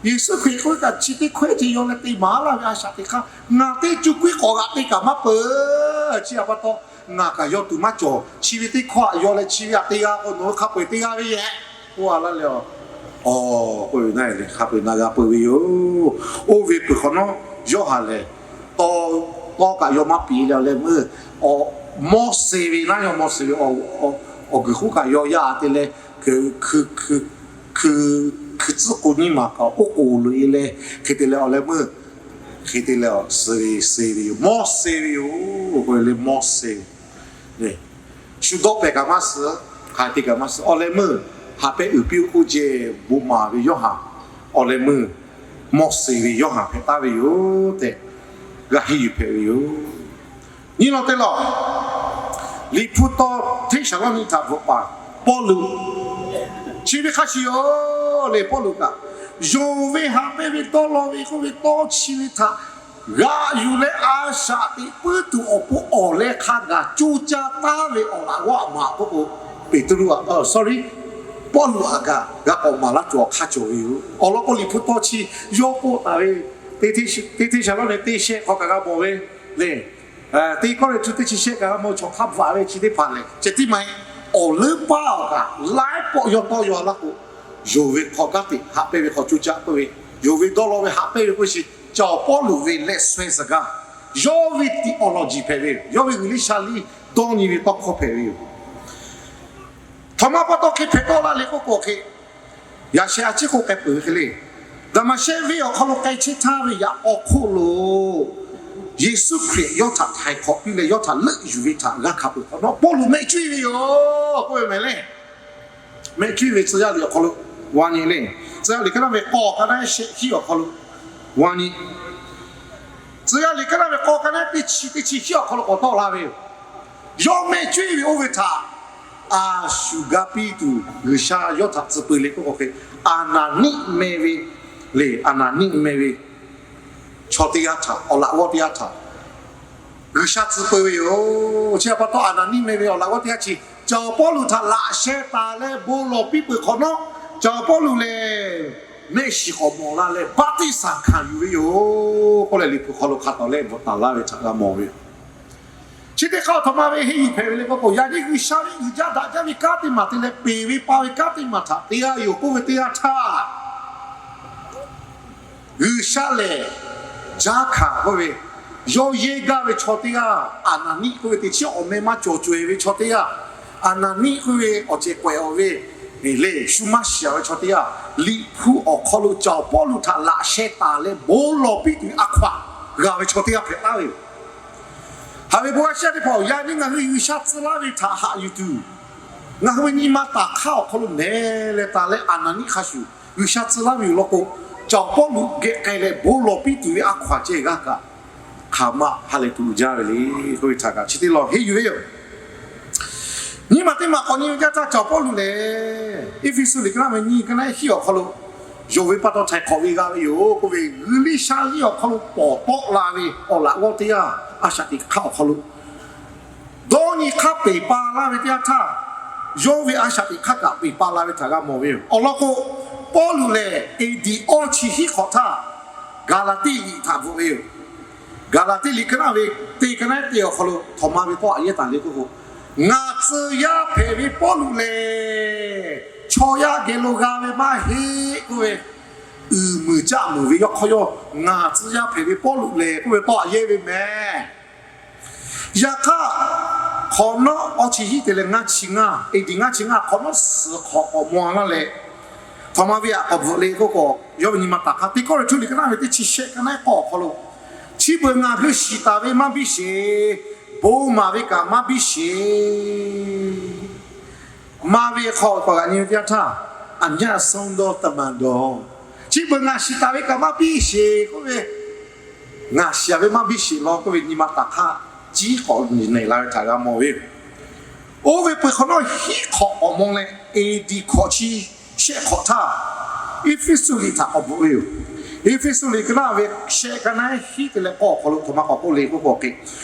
Yeˍsuˆ Hkriꞈ k'oˆ ve kaꞈ chi teˇ hkawehˇ ce yaw leh te maˍ laˇ ve a shaꞈ teꞈ hk'aˇ ngaˬ teˇ cuˇ kuiˉ k'awꞈ g'aꞈ te kaꞈ maˇ peuˬ. Chi htaꞈ pa taw ngaˬ kaꞈ yaw tuˬ maˇ cawˬ. Chi ve teˇ hkawˇ htaꞈ yaw leh chi ve htaꞈ te g'a k'o nawˬ hui hk'a peu-eˬ te g'a ve yehˬ k'oˆ-a laˇ leh, awˬ k'oˆ ve na leh hk'a peu-eˬ na g'a peuˬ ve yoˬ. Oˇ ve peuˬ hk'awꞈ nawˉ, Yoˇhanˬ lehˬ tawˇ kaꞈ yaw maˇ piˍ leh awˬ leh meuˇ, Mawˇseˍ ve naˉ yaw Mawˇseˍ ve awˬ guiˬ hk'oˆ kaꞈ yaw yaˇ te leh, hkui tcuhˉ k'o nyiˇ maˬ kaꞈ oˉ k'oˍ loꞈ-e leh hk'e te leh awˬ leh meuˇ, hk'e te leh suh ve suh ve yoˬ. Mawˇseˍ ve yoˬ. K'oˆ ve le Mawˇseˍ ve shu dawˇ pehˍ kaꞈ maˇ suh, hk'aˬ te kaꞈ maˇ suh. Awˬ leh meuˇ haꞈ pehˇ uiˍ piˇ-oˆ k'oˆ jehˬ bon maˍ ve Yoˇhanˬ, awˬ leh meuˇ Mawˇseˍ ve Yoˇhanˬ hpehꞈ taˍ ve yoˬ tehꞈ g'a henˇ yuˬ hpehꞈ ve yoˬ. Nyi lawˬ te lawˬ, Liꞈ hpu taw Hteˇsaˍlawˇniˆ htaꞈ bvuhꞈ paˍ Pawˇluꞈ, chi ve hk'a shuˍ yoˬ le. Pawˇluꞈ kaꞈ yonˍ ve haꞈ pehˇ ve dawˇ law ve k'oˆ ve tawˇ chi ve htaꞈ g'aꞈ yuˬ leh a shaꞈ teꞈ puiˉ tuˬ awˬ pon awˬ leh hk'a gaˬ co caˇ taˉ ve awˬ laꞈ g'awˇ aꞈ maˍ k'oˆ k'o, Peˍtruˆ, sorry, Pawˇluꞈ aꞈ kaꞈ g'a k'awꞈ maˍ laˇ tuˬ awˬ hk'aˇ cawˬ ve yoˬ. Awˬ lawn k'o Liꞈ hpu taw chi yawˇ k'oˆ taˍ ve, teˇ Hteˇsaˍlawˇniˆ teˇ shehˆ hk'aw kaꞈ g'a mawˬ ve le. Teˇ Kawˇrenˍhtuˆ teˇ chi shehˆ kaꞈ g'a mawˬ, chaw hk'a bvuhꞈ ve chi teˇ hpaˍ lehˬ ceh tiˉ maˇ heˆ. Awˬ leuˉ paˇ awˬ kaꞈ laiˉ pawˆ yawˇ tawˇ yaw laˇ k'o, yonˍ ve hk'aw kanˉ te haꞈ pehˇ ve hk'aw co caˇ k'oˆ ve, yonˍ ve dawˇ law ve haꞈ pehˇ ve k'oˆ ve chi, Caˬ Pawˇluꞈ ve lehˬ suh-e suhˍ gaˇ, yawˇ ve theology hpehꞈ ve yoˬ. Yawˇ ve G'uiˬsha liˇ dawˇ nyi ve tawˇ hkawˇ hpehꞈ ve yoˬ. Htawnˍ ma pa taw hk'e hpehꞈ tawˆ la le k'oˆ k'o hk'e, yaꞈ sheh a ciˉ k'oˆ k'ai peuˬ ve hk'e le. Daˍmaˍshehˇ venˇ awˬ hk'aw lo k'ai chehˇ htaˇ ve yaꞈ k'aw hk'oˆ lo Yeˍsuˆ Hkriꞈ yawˇ htaꞈ htaiˍ hk'awꞈ piˇ leh yawˇ htaꞈ leuˆ yuˬ ve htaꞈ g'a hkanˍ peuˬ hk'awꞈ nawˉ, Pawˇluꞈ mehˆ cuˇ-e ve yoˬ k'oˆ ve mehˍ le. Mehˆ cuˇ ve tcuh yaˇ liꞈ awˬ hk'aw lo g'a nyi le. Tcuh yaˇ liꞈ ka naˉ ve k'awˇ ka naˉ shehˆ hiˆ awˬ hk'aw lo g'a nyi. Tcuh yaˇ liꞈ ka naˉ ve k'awˇ ka naˉ teˇ chi teˇ chi hiˆ awˬ hk'aw lo k'awꞈ tawˆ la ve yoˬ. Yawˇ mehˆ cuˇ ve oˇ ve htaꞈ a shu ga piˇ tuˬ G'uiˬsha yawˇ htaꞈ tcuh peu le k'oˆ k'o hk'e, Aˍnaˍniˆ meh ve le, Aˍnaˍniˆ meh ve chaw teˇ g'aˇ htaꞈ, awˬ laꞈ g'awˇ teˇ g'aˇ htaꞈ G'uiˬsha tcuh peu ve yoˬ. Chi htaꞈ pa taw Aˍnaˍniˆ meh ve awˬ laꞈ g'awˇ teˇ g'aˇ chi Caˬ Pawˇluꞈ htaꞈ laꞈ sheh taˍ leh bon lawˬ piˇ peuˬ hk'awꞈ nawˉ, Caˬ Pawˇluꞈ lehˬ mehˆ shiˍ k'awꞈ mawˬ la leh baˆtiˆsaˬ hkanˍ yuˬ ve yoˬ k'oˆ leh Liꞈ hpu hk'aw lo hk'a tawˍ leh bvuhꞈ taˍ laˇ ve htaꞈ g'a mawˬ ve yoˬ. Chi teˇ hk'aˇ htaꞈ ma ve henˇ yuˬ hpehꞈ ve le k'oˆ k'o, yaꞈ nyi G'uiˬsha ve uiˍ jaˇ daꞈ jaˇ ve kanˉ teˇ maˬ te leh peˬ ve pa ve kanˉ teˇ maˬ htaꞈ te g'a yoˬ k'oˆ ve teˇ g'aˇ htaˇ, G'uiˬsha lehˬ jaˇ hkanˍ k'oˆ ve, yawˇ yehˇ gaˇ ve chaw teˇ g'aˇ, Aˍnaˍniˆ k'oˆ ve teˇ chiˉ awˬ meh maˇ cawˬ caweh ve chaw teˇ g'aˇ, Aˍnaˍniˆ k'oˆ ve awˬ cehˬ k'awehꞈ awˬ ve le, shu maˇ shiˍ ve chaw teˇ g'aˇ, Liꞈ hpu awˬ hk'aw lo Caˬ Pawˇluꞈ htaꞈ laꞈ sheh taˍ leh bon lawˬ piˇ tuˬ ve a hkaw-anˬ g'a ve chaw teˇ g'aˇ hpehꞈ taˍ ve yoˬ. Haꞈ ve bon a shaˉ teˇ hpaˍ-oˬ, yaꞈ nyi ngaˬ hui G'uiˬsha tcuh laˇ ve htaꞈ haꞈ yuˬ tuˬ, ngaˬ hui ve nyi ma taˍ hk'aˇ awˬ hk'aw lo mehˍ leh taˍ leh Aˍnaˍniˆ hk'a shuˍ G'uiˬsha tcuh laˇ ve yoˬ law k'o, Caˬ Pawˇluꞈ geh k'ai leh bon lawˬ piˇ tuˬ ve a hkaw-anˬ ceh g'aˇ kaꞈ hk'aˬ ma ha lehˬ tuˬ jaˇ ve le k'oˆ ve htaꞈ kaꞈ chi teˇ lawˬ henˇ yuˬ ve yoˬ. Nyiˇ maˬ teˇ maˬ k'awꞈ nyi ve jaˇ htaˇ Caˬ Pawˇluꞈ lehˬ, Eˇfeˇsuꞈ liꞈ ka naˉ ve nyiˇ ka naˉ hiˆ awˬ hk'aw lo yonˍ ve pa taw htaiˍ hk'awꞈ ve g'a ve yoˬ k'oˆ ve, G'uiˬsha liˇ awˬ hk'aw lo pawˍ tawˆ la ve awˬ laꞈ g'awˇ teˇ g'aˇ a shaꞈ teꞈ hk'aˇ awˬ hk'aw lo dawˇ nyi hk'aˇ peˬ pa la ve teˇ yanˇ htaˇ, yawˇ ve a shaꞈ teꞈ hk'aˇ kaꞈ peˬ pa la ve htaꞈ g'a mawˬ ve yoˬ. Awˬ lawn k'o, Pawˇluꞈ lehˬ A D awˇ chi hiˉ hk'awꞈ htaˇ Gaˍlaˍtiˆ liꞈ htaꞈ bvuhꞈ ve yoˬ. Gaˍlaˍtiˆ liꞈ ka naˉ ve teˇ ka naˉ teˇ awˬ hk'aw lo htawnˍ ma ve tawˇ htaꞈ yehˇ taˍ le k'oˆ k'o, Ngaˬ tcuh yaˇ hpehꞈ ve Pawˇluꞈ lehˬ, chaw yaˇ geh lo g'a ve maˇ heˆ k'oˆ ve, uiˍ muiˬ caˆ muiˬ ve yawˇ hk'aw yawˇ ngaˬ tcuh yaˇ hpehꞈ ve Pawˇluꞈ lehˬ k'oˆ ve tawˇ htaꞈ yehˇ ve mehˍ. Yaꞈ hk'aˇ, hk'awꞈ nawˉ awˇ chi hiˉ te leh ngaˇ chi ngaˇ, A D ngaˇ chi ngaˇ hk'awꞈ nawˉ suhˍ hk'awꞈ k'awꞈ maw laˇ leh, htawnˍ ma ve htaꞈ k'awꞈ bvuhꞈ le k'oˆ k'o, yawˇ ve nyi ma taˍ hk'aˇ teˇ Kawˇrenˍhtuˆ liꞈ ka naˉ ve teˇ chi shehˆ ka naˉ k'awˇ awˬ hk'aw lo, Chi beuꞈ ngaˬ hui shiˍ taˍ ve maˇ biˇ sheˍ, bon maˍ ve kaꞈ maˇ biˇ sheˍ. Maˇ ve hk'aw k'awꞈ g'aꞈ nyi ve teˇ yanˇ htaˇ, aˬ nyaˇ suh dawˇ taˍ maˍ dawˬ. Chi beuꞈ ngaˬ shiˍ taˍ ve kaꞈ maˇ biˇ sheˍ k'oˆ ve, ngaˬ shiˍ ve maˇ biˇ sheˍ law k'oˆ ve nyi ma taˍ hk'aˇ, ciˉ k'awꞈ nehˬ la ve htaꞈ g'a mawˬ ve yoˬ. Oˇ ve peuˬ hk'awꞈ nawˉ hiˉ hk'awꞈ k'awꞈ maw leh, A D hkawꞈ chi shehˆ hk'awꞈ htaˇ, Eˇfeˇsuꞈ liꞈ htaꞈ k'awꞈ bvuhꞈ ve yoˬ. Eˇfeˇsuꞈ liꞈ ka naˆ ve shehˆ ka naˆ hiˉ te leh k'awˇ awˬ hk'aw lo htoꞈ ma k'awꞈ k'oˆ le k'oˆ k'o,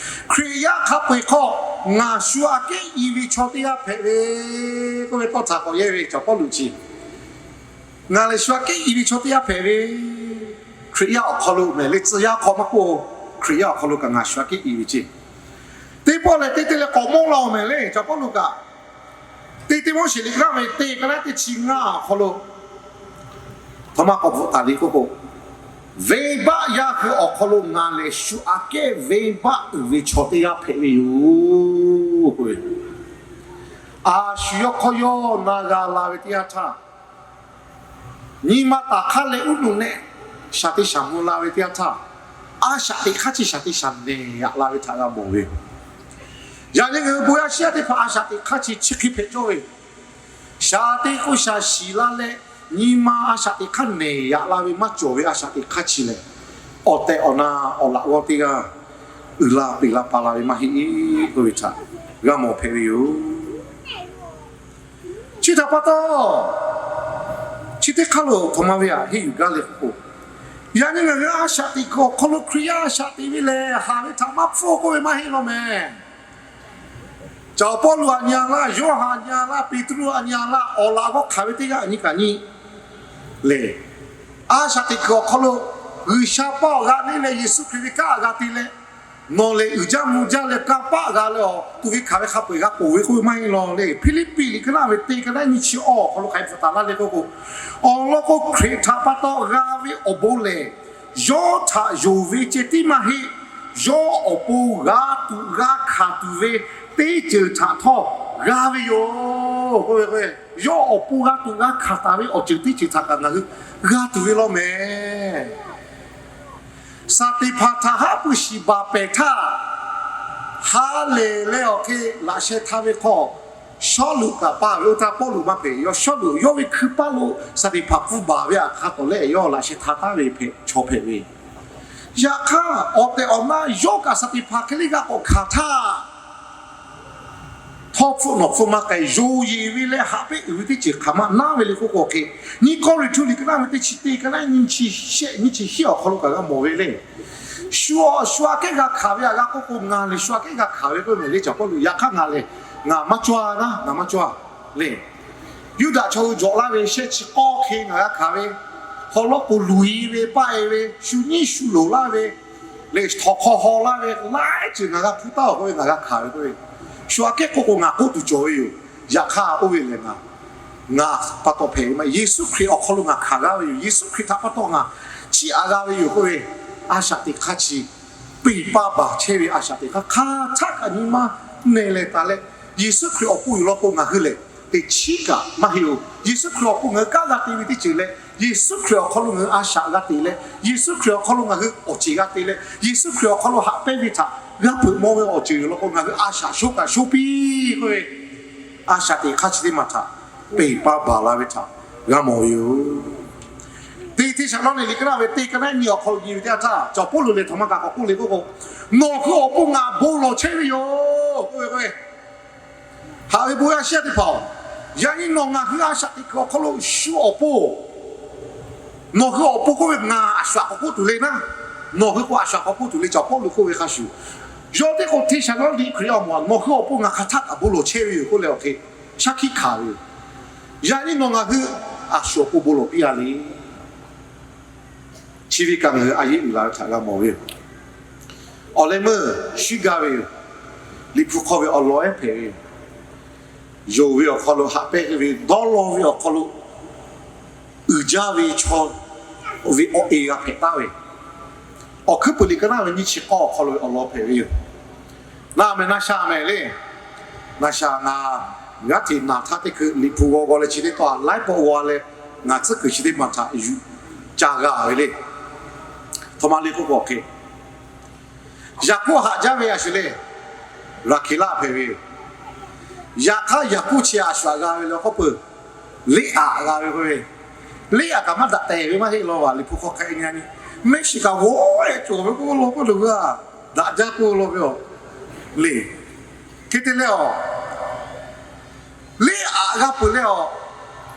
Hkriꞈ yaˇ hk'a peu-eˬ hk'aw ngaˬ shu aꞈ kehˉ i ve chaw teˇ g'aˇ hpehꞈ ve k'oˆ ve tawˇ htaꞈ k'awꞈ yehˇ ve cawˬ Pawˇluꞈ chi, ngaˬ lehˬ shu aꞈ kehˉ i ve chaw teˇ g'aˇ hpehꞈ ve, Hkriꞈ yaˇ awˬ hk'aw lo mehˍ le, tcuh yaˇ hk'aw maˇ k'oˆ, Hkriꞈ yaˇ awˬ hk'aw lo kaꞈ ngaˬ shu aꞈ kehˉ i ve ceˇ. Teˇ pawˆ lehˬ te te leh k'awꞈ mawˇ la-oˬ mehˍ le cawˬ Pawˇluꞈ kaꞈ, Teˇ Tiˆmoˉseˍ liꞈ ka naˆ ve teˇ ka naˆ teˇ chi ngaˇ awˬ hk'aw lo htoꞈ ma k'awꞈ bvuhꞈ taˍ le k'oˆ k'o, venˇbaˆ yaˇ hui awˬ hk'aw lo ngaˬ lehˬ shu aꞈ kehˉ venˇbaˆ uiˍ ve chaw teˇ g'aˇ hpehꞈ ve yoˬ. A shu yawˇ hk'awˇ yawˇ na g'a la ve teˇ yanˇ htaˇ, nyi ma taˍ hk'aˇ leh uˉ nuꞈ nehˆ shaˍ te shaˍ mvuh la ve teˇ yanˇ htaˇ, a shaꞈ teꞈ hk'aˇ chi shaˍ te shaˍ nehˬ yaꞈ la ve htaꞈ g'a mawˬ ve. Yaꞈ nyi ngaˬ hui bon yaˇ shiˉ yaˇ teˇ hpaˍ a shaꞈ teꞈ hk'aˇ chi chi hk'e hpehꞈ cawˇ ve, shaˍ te k'o shaˍ shiˍ la leh, nyi ma a shaꞈ teꞈ hk'aˇ nehˬ yaꞈ la ve maˇ cawˬ ve a shaꞈ teꞈ hk'aˇ chi lehˬ, awˬ tehˬ awˬ na awˬ laꞈ g'awˇ teˇ g'aˇ uiˍ la peꞈ la pa la ve maˇ heˆ k'oˆ ve htaꞈ g'a mawˬ hpehꞈ ve yoˬ. Chi htaꞈ pa taw, chi teˇ hk'aˇ lo htoꞈ ma ve aꞈ henˇ yuˬ gaˇ le k'oˆ k'o, yaꞈ nyi ngaˬ hui a shaꞈ teꞈ kuiˬ awˬ hk'aw lo Hkriꞈ yaˇ a shaꞈ teꞈ ve lehˬ haˍ ve htaꞈ maˇ hpfuhˇ k'oˆ ve maˇ heˆ law mehˍ. Cawˬ Pawˇluꞈ aꞈ nyi a laˇ, Yoˇhanˬ aꞈ nyi a laˇ, Peˍtruˆ aꞈ nyi a laˇ, awˬ laꞈ g'awˇ hk'aˬ ve teˇ g'aˇ aꞈ nyi kaꞈ nyi lehˬ, a shaꞈ teꞈ kuiˬ awˬ hk'aw lo G'uiˬsha paˇ awˬ g'a neˇ leh Yeˍsuˆ Hkriꞈ ve kanˉ g'a te leh, nawˬ lehˬ uiˍ jaˇ mvuh jaˇ leh kanˇ paˆ g'a leh awˬ tuˬ ve hkanˍ ve hk'a peu-eˬ g'a ponˬ ve k'oˆ ve maˇ heˆ law le. Hpiˇliˇpiˆ liꞈ ka naˆ ve teˇ ka naˆ nyiˇ chi awˬ hk'aw lo hk'aˬ hk'e bvuhꞈ taˍ laˇ le k'oˆ k'o, awˬ lawn k'o Hkriꞈ htaꞈ pa taw g'a ve awˬ bon lehˬ, yawˇ htaꞈ yonˍ ve ceh tiˉ maˇ heˆ. Yawˇ awˬ pon g'a tuꞈ g'a hkanˍ tuˬ ve teˇ ceuˬ htaꞈ htawˇ g'a ve yoˬ. Yawˇ awˬ pon g'a tuꞈ g'a hkanˍ taˍ ve awˬ ceuˬ teˇ ceuˬ htaꞈ kaꞈ ngaˬ hui g'a tuˬ ve law mehˍ. Saˍteˍhpanˍ htaꞈ haˉ pui shiˍ baˬ pehˍ htaˇ, ha lehˬ leh awˬ hk'e laꞈ sheh htaˇ ve hk'aw, Sawˉluꞈ kaꞈ pa ve oˇ htaˇ Pawˇluꞈ maˇ hpehꞈ. Yawˇ Sawˉluꞈ yawˇ ve hkui paˇ lo Saˍteˍhpanˍ pfuhˇ baˬ ve aꞈ hk'a tawˍ leh yawˇ laꞈ sheh htaˇ taˍ ve hpehꞈ chaw hpehꞈ ve. Yaꞈ hk'aˇ awˬ tehˬ awˬ na yawˇ kaꞈ Saˍteˍhpanˍ hk'e le g'a k'awꞈ hkanˍ htaˇ, htawˇ hpfuhˆ nawˬ hpfuhˆ maˇ k'ai, yonˍ yeˬ ve leh haꞈ pehnˇ uiˍ ve teˇ ceuˬ hk'aˬ ma naˉ ve le k'oˆ k'o hk'e, nyiˇ Kawˇrenˍhtuˆ liꞈ ka naˆ ve teˇ chi teˇ ka naˆ nyiˇ chi shehˆ nyiˇ chi hiˉ awˬ hk'aw lo kaꞈ g'a mawˬ ve le. Shu awˬ shu aꞈ kehˉ g'a hkanˍ ve aꞈ g'a k'oˆ k'o, ngaˬ lehˬ shu aꞈ kehˉ g'a hkanˍ ve k'oˆ ve mehˍ le cawˬ Pawˇluꞈ. Yaꞈ hk'aˇ ngaˬ lehˬ ngaˬ maˇ cawˇ a naˉ, ngaˬ maˇ cawˇ a le. Yuˇdaꞈ chaw hui jawꞈ laˇ ve shehˆ chi k'awˇ hk'e ngaˬ g'a hkanˍ ve, hk'aw lawˉ k'o luˬ-e ve, paˆ-e ve, shu nyiˉ shu loˍ laˇ ve, lehˬ htawnˍ hk'aw haw laˇ ve laiˉ ceuˬ ngaˬ g'a hpuˇ taˉ-oˬ k'oˆ ve ngaˬ g'a hkanˍ ve k'oˆ ve, shu aꞈ kehˉ k'oˆ k'o ngaˬ k'oˆ tuˬ cawˬ ve yoˬ. Yaꞈ hk'aˇ oˇ ve lehˬ ngaˬ ngaˬ pa taw hpehꞈ ve maˇ heˆ. Yeˍsuˆ Hkriꞈ awˬ hk'aw lo ngaˬ hkanˍ g'a ve yoˬ. Yeˍsuˆ Hkriꞈ htaꞈ pa taw ngaˬ chiˇ aꞈ g'a ve yoˬ k'oˆ ve, a shaꞈ teꞈ hk'aˇ chi peˬ pa baˬ chehˇ ve a shaꞈ teꞈ hk'aˇ hk'a htaˆ kaꞈ nyi ma nehˬ leh taˍ leh, Yeˍsuˆ Hkriꞈ awˬ pon yoˬ law k'o ngaˬ hui lehˬ teꞈ chiˉ kaꞈ maˇ heˆ-oˬ. Yeˍsuˆ Hkriꞈ awˬ pon ngaˬ hui kanˉ g'a te ve teˇ ceuˬ leh, Yeˍsuˆ Hkriꞈ awˬ hk'aw lo ngaˬ hui a shaꞈ g'a te leh, Yeˍsuˆ Hkriꞈ awˬ hk'aw lo ngaˬ hui awˬ ceˬ g'a te leh, Yeˍsuˆ Hkriꞈ awˬ hk'aw lo haꞈ pehnˇ ve htaꞈ g'a hpeuꞈ mawˇ ve awˬ ceuˬ yoˬ law k'o ngaˬ hui a shaꞈ shoˉ kaꞈ shoˉ piˇ k'oˆ ve, a shaꞈ teꞈ hk'aˇ chi teˇ maˬ htaꞈ peˬ pa baˬ la ve htaꞈ g'a mawˬ ve yoˬ. Teˇ Hteˇsaˍlawˇniˆ liꞈ ka naˆ ve teˇ ka naˆ nyiˇ awˬ hk'aw lo nyi ve teˇ yanˇ htaˇ, cawˬ Pawˇluꞈ lehˬ htoꞈ ma kaꞈ k'awꞈ k'oˆ le k'oˆ k'o, nawˬ hui awˬ pon ngaˬ bon lawˬ chehˇ ve yoˬ k'oˆ ve k'o, haꞈ ve bon yaˇ shiˉ yaˇ teˇ hpaˍ-oˬ, yaꞈ nyi nawˬ ngaˬ hui a shaꞈ teꞈ kuiˬ awˬ hk'aw lo shu awˬ pon nawˬ hui awˬ pon k'oˆ ve ngaˬ a shu aꞈ k'awꞈ k'oˆ tuˬ le naˉ, nawˬ hui k'o a shu aꞈ k'awꞈ k'oˆ tuˬ le cawˬ Pawˇluꞈ k'oˆ ve hk'a shuˍ, yawˇ teˇ k'o Hteˇsaˍlawˇniˆ Hkriꞈ yaˇ awˬ moˍ-a, nawˬ hui awˬ pon ngaˬ hk'a htaˆ kaꞈ bon lawˬ chehˇ ve yoˬ k'oˆ leh awˬ hk'e shaˉ hkiˆ hkanˍ ve yoˬ. Yaꞈ nyi nawˬ ngaˬ hui a shu awˬ pon bon lawˬ piˇ a le. Chi ve kaꞈ ngaˬ hui a yeˇ uiˍ la ve htaꞈ g'a mawˬ ve yoˬ. Awˬ leh meuˇ shuˉ gaˇ ve yoˬ. Liꞈ hpu hk'aw ve awˬ lawn ehˉ hpehꞈ ve yoˬ. Yonˍ ve awˬ hk'aw lo haꞈ pehnˇ ve, dawˇ law ve awˬ hk'aw lo uiˍ jaˇ ve chaw ve awˬ e g'a hpehꞈ taˉ ve, Awˬ hkuiˉ puiˍ liꞈ ka naˆ ve nyiˇ chi k'awˇ awˬ hk'aw lo ve awˬ lawn hpehꞈ ve yoˬ. Naˆ meh naˆ sha meh le. Naˆ sha ngaˬ g'aˇ hteꞈ naˬ htaˇ teˇ hkui Liꞈ hpu g'aw g'aw leh chi teˇ tawˇ laiˉ pawˆ g'aw leh, ngaˬ tcuhˉ kuiˬ chi teˇ maˬ htaꞈ yuˬ ca g'a ve le. Htoꞈ ma le k'oˆ k'o hk'e, Yaˍkoˆ haꞈ jaˇ ve a shu le, Raˍhkeˍlaˆ hpehꞈ ve yoˬ. Yaꞈ hk'aˇ Yaˍkoˆ chi a shu aꞈ g'a ve le k'oˆ peuˬ, Leˇaꞈ g'a ve k'oˆ ve, Leˇaꞈ kaꞈ maˇ daꞈ tehˬ ve maˇ heˆ law va. Liꞈ hpu hk'aw hk'aˬ hk'e nyi a nyi, mehˆ shiˍ kaꞈ g'awˇ ehˉ cawˬ ve k'oˆ law k'oˆ lo g'a daꞈ jaˇ k'oˆ law ve a le. Hk'e te leh a, Leˇaꞈ g'a peuˬ leh awˬ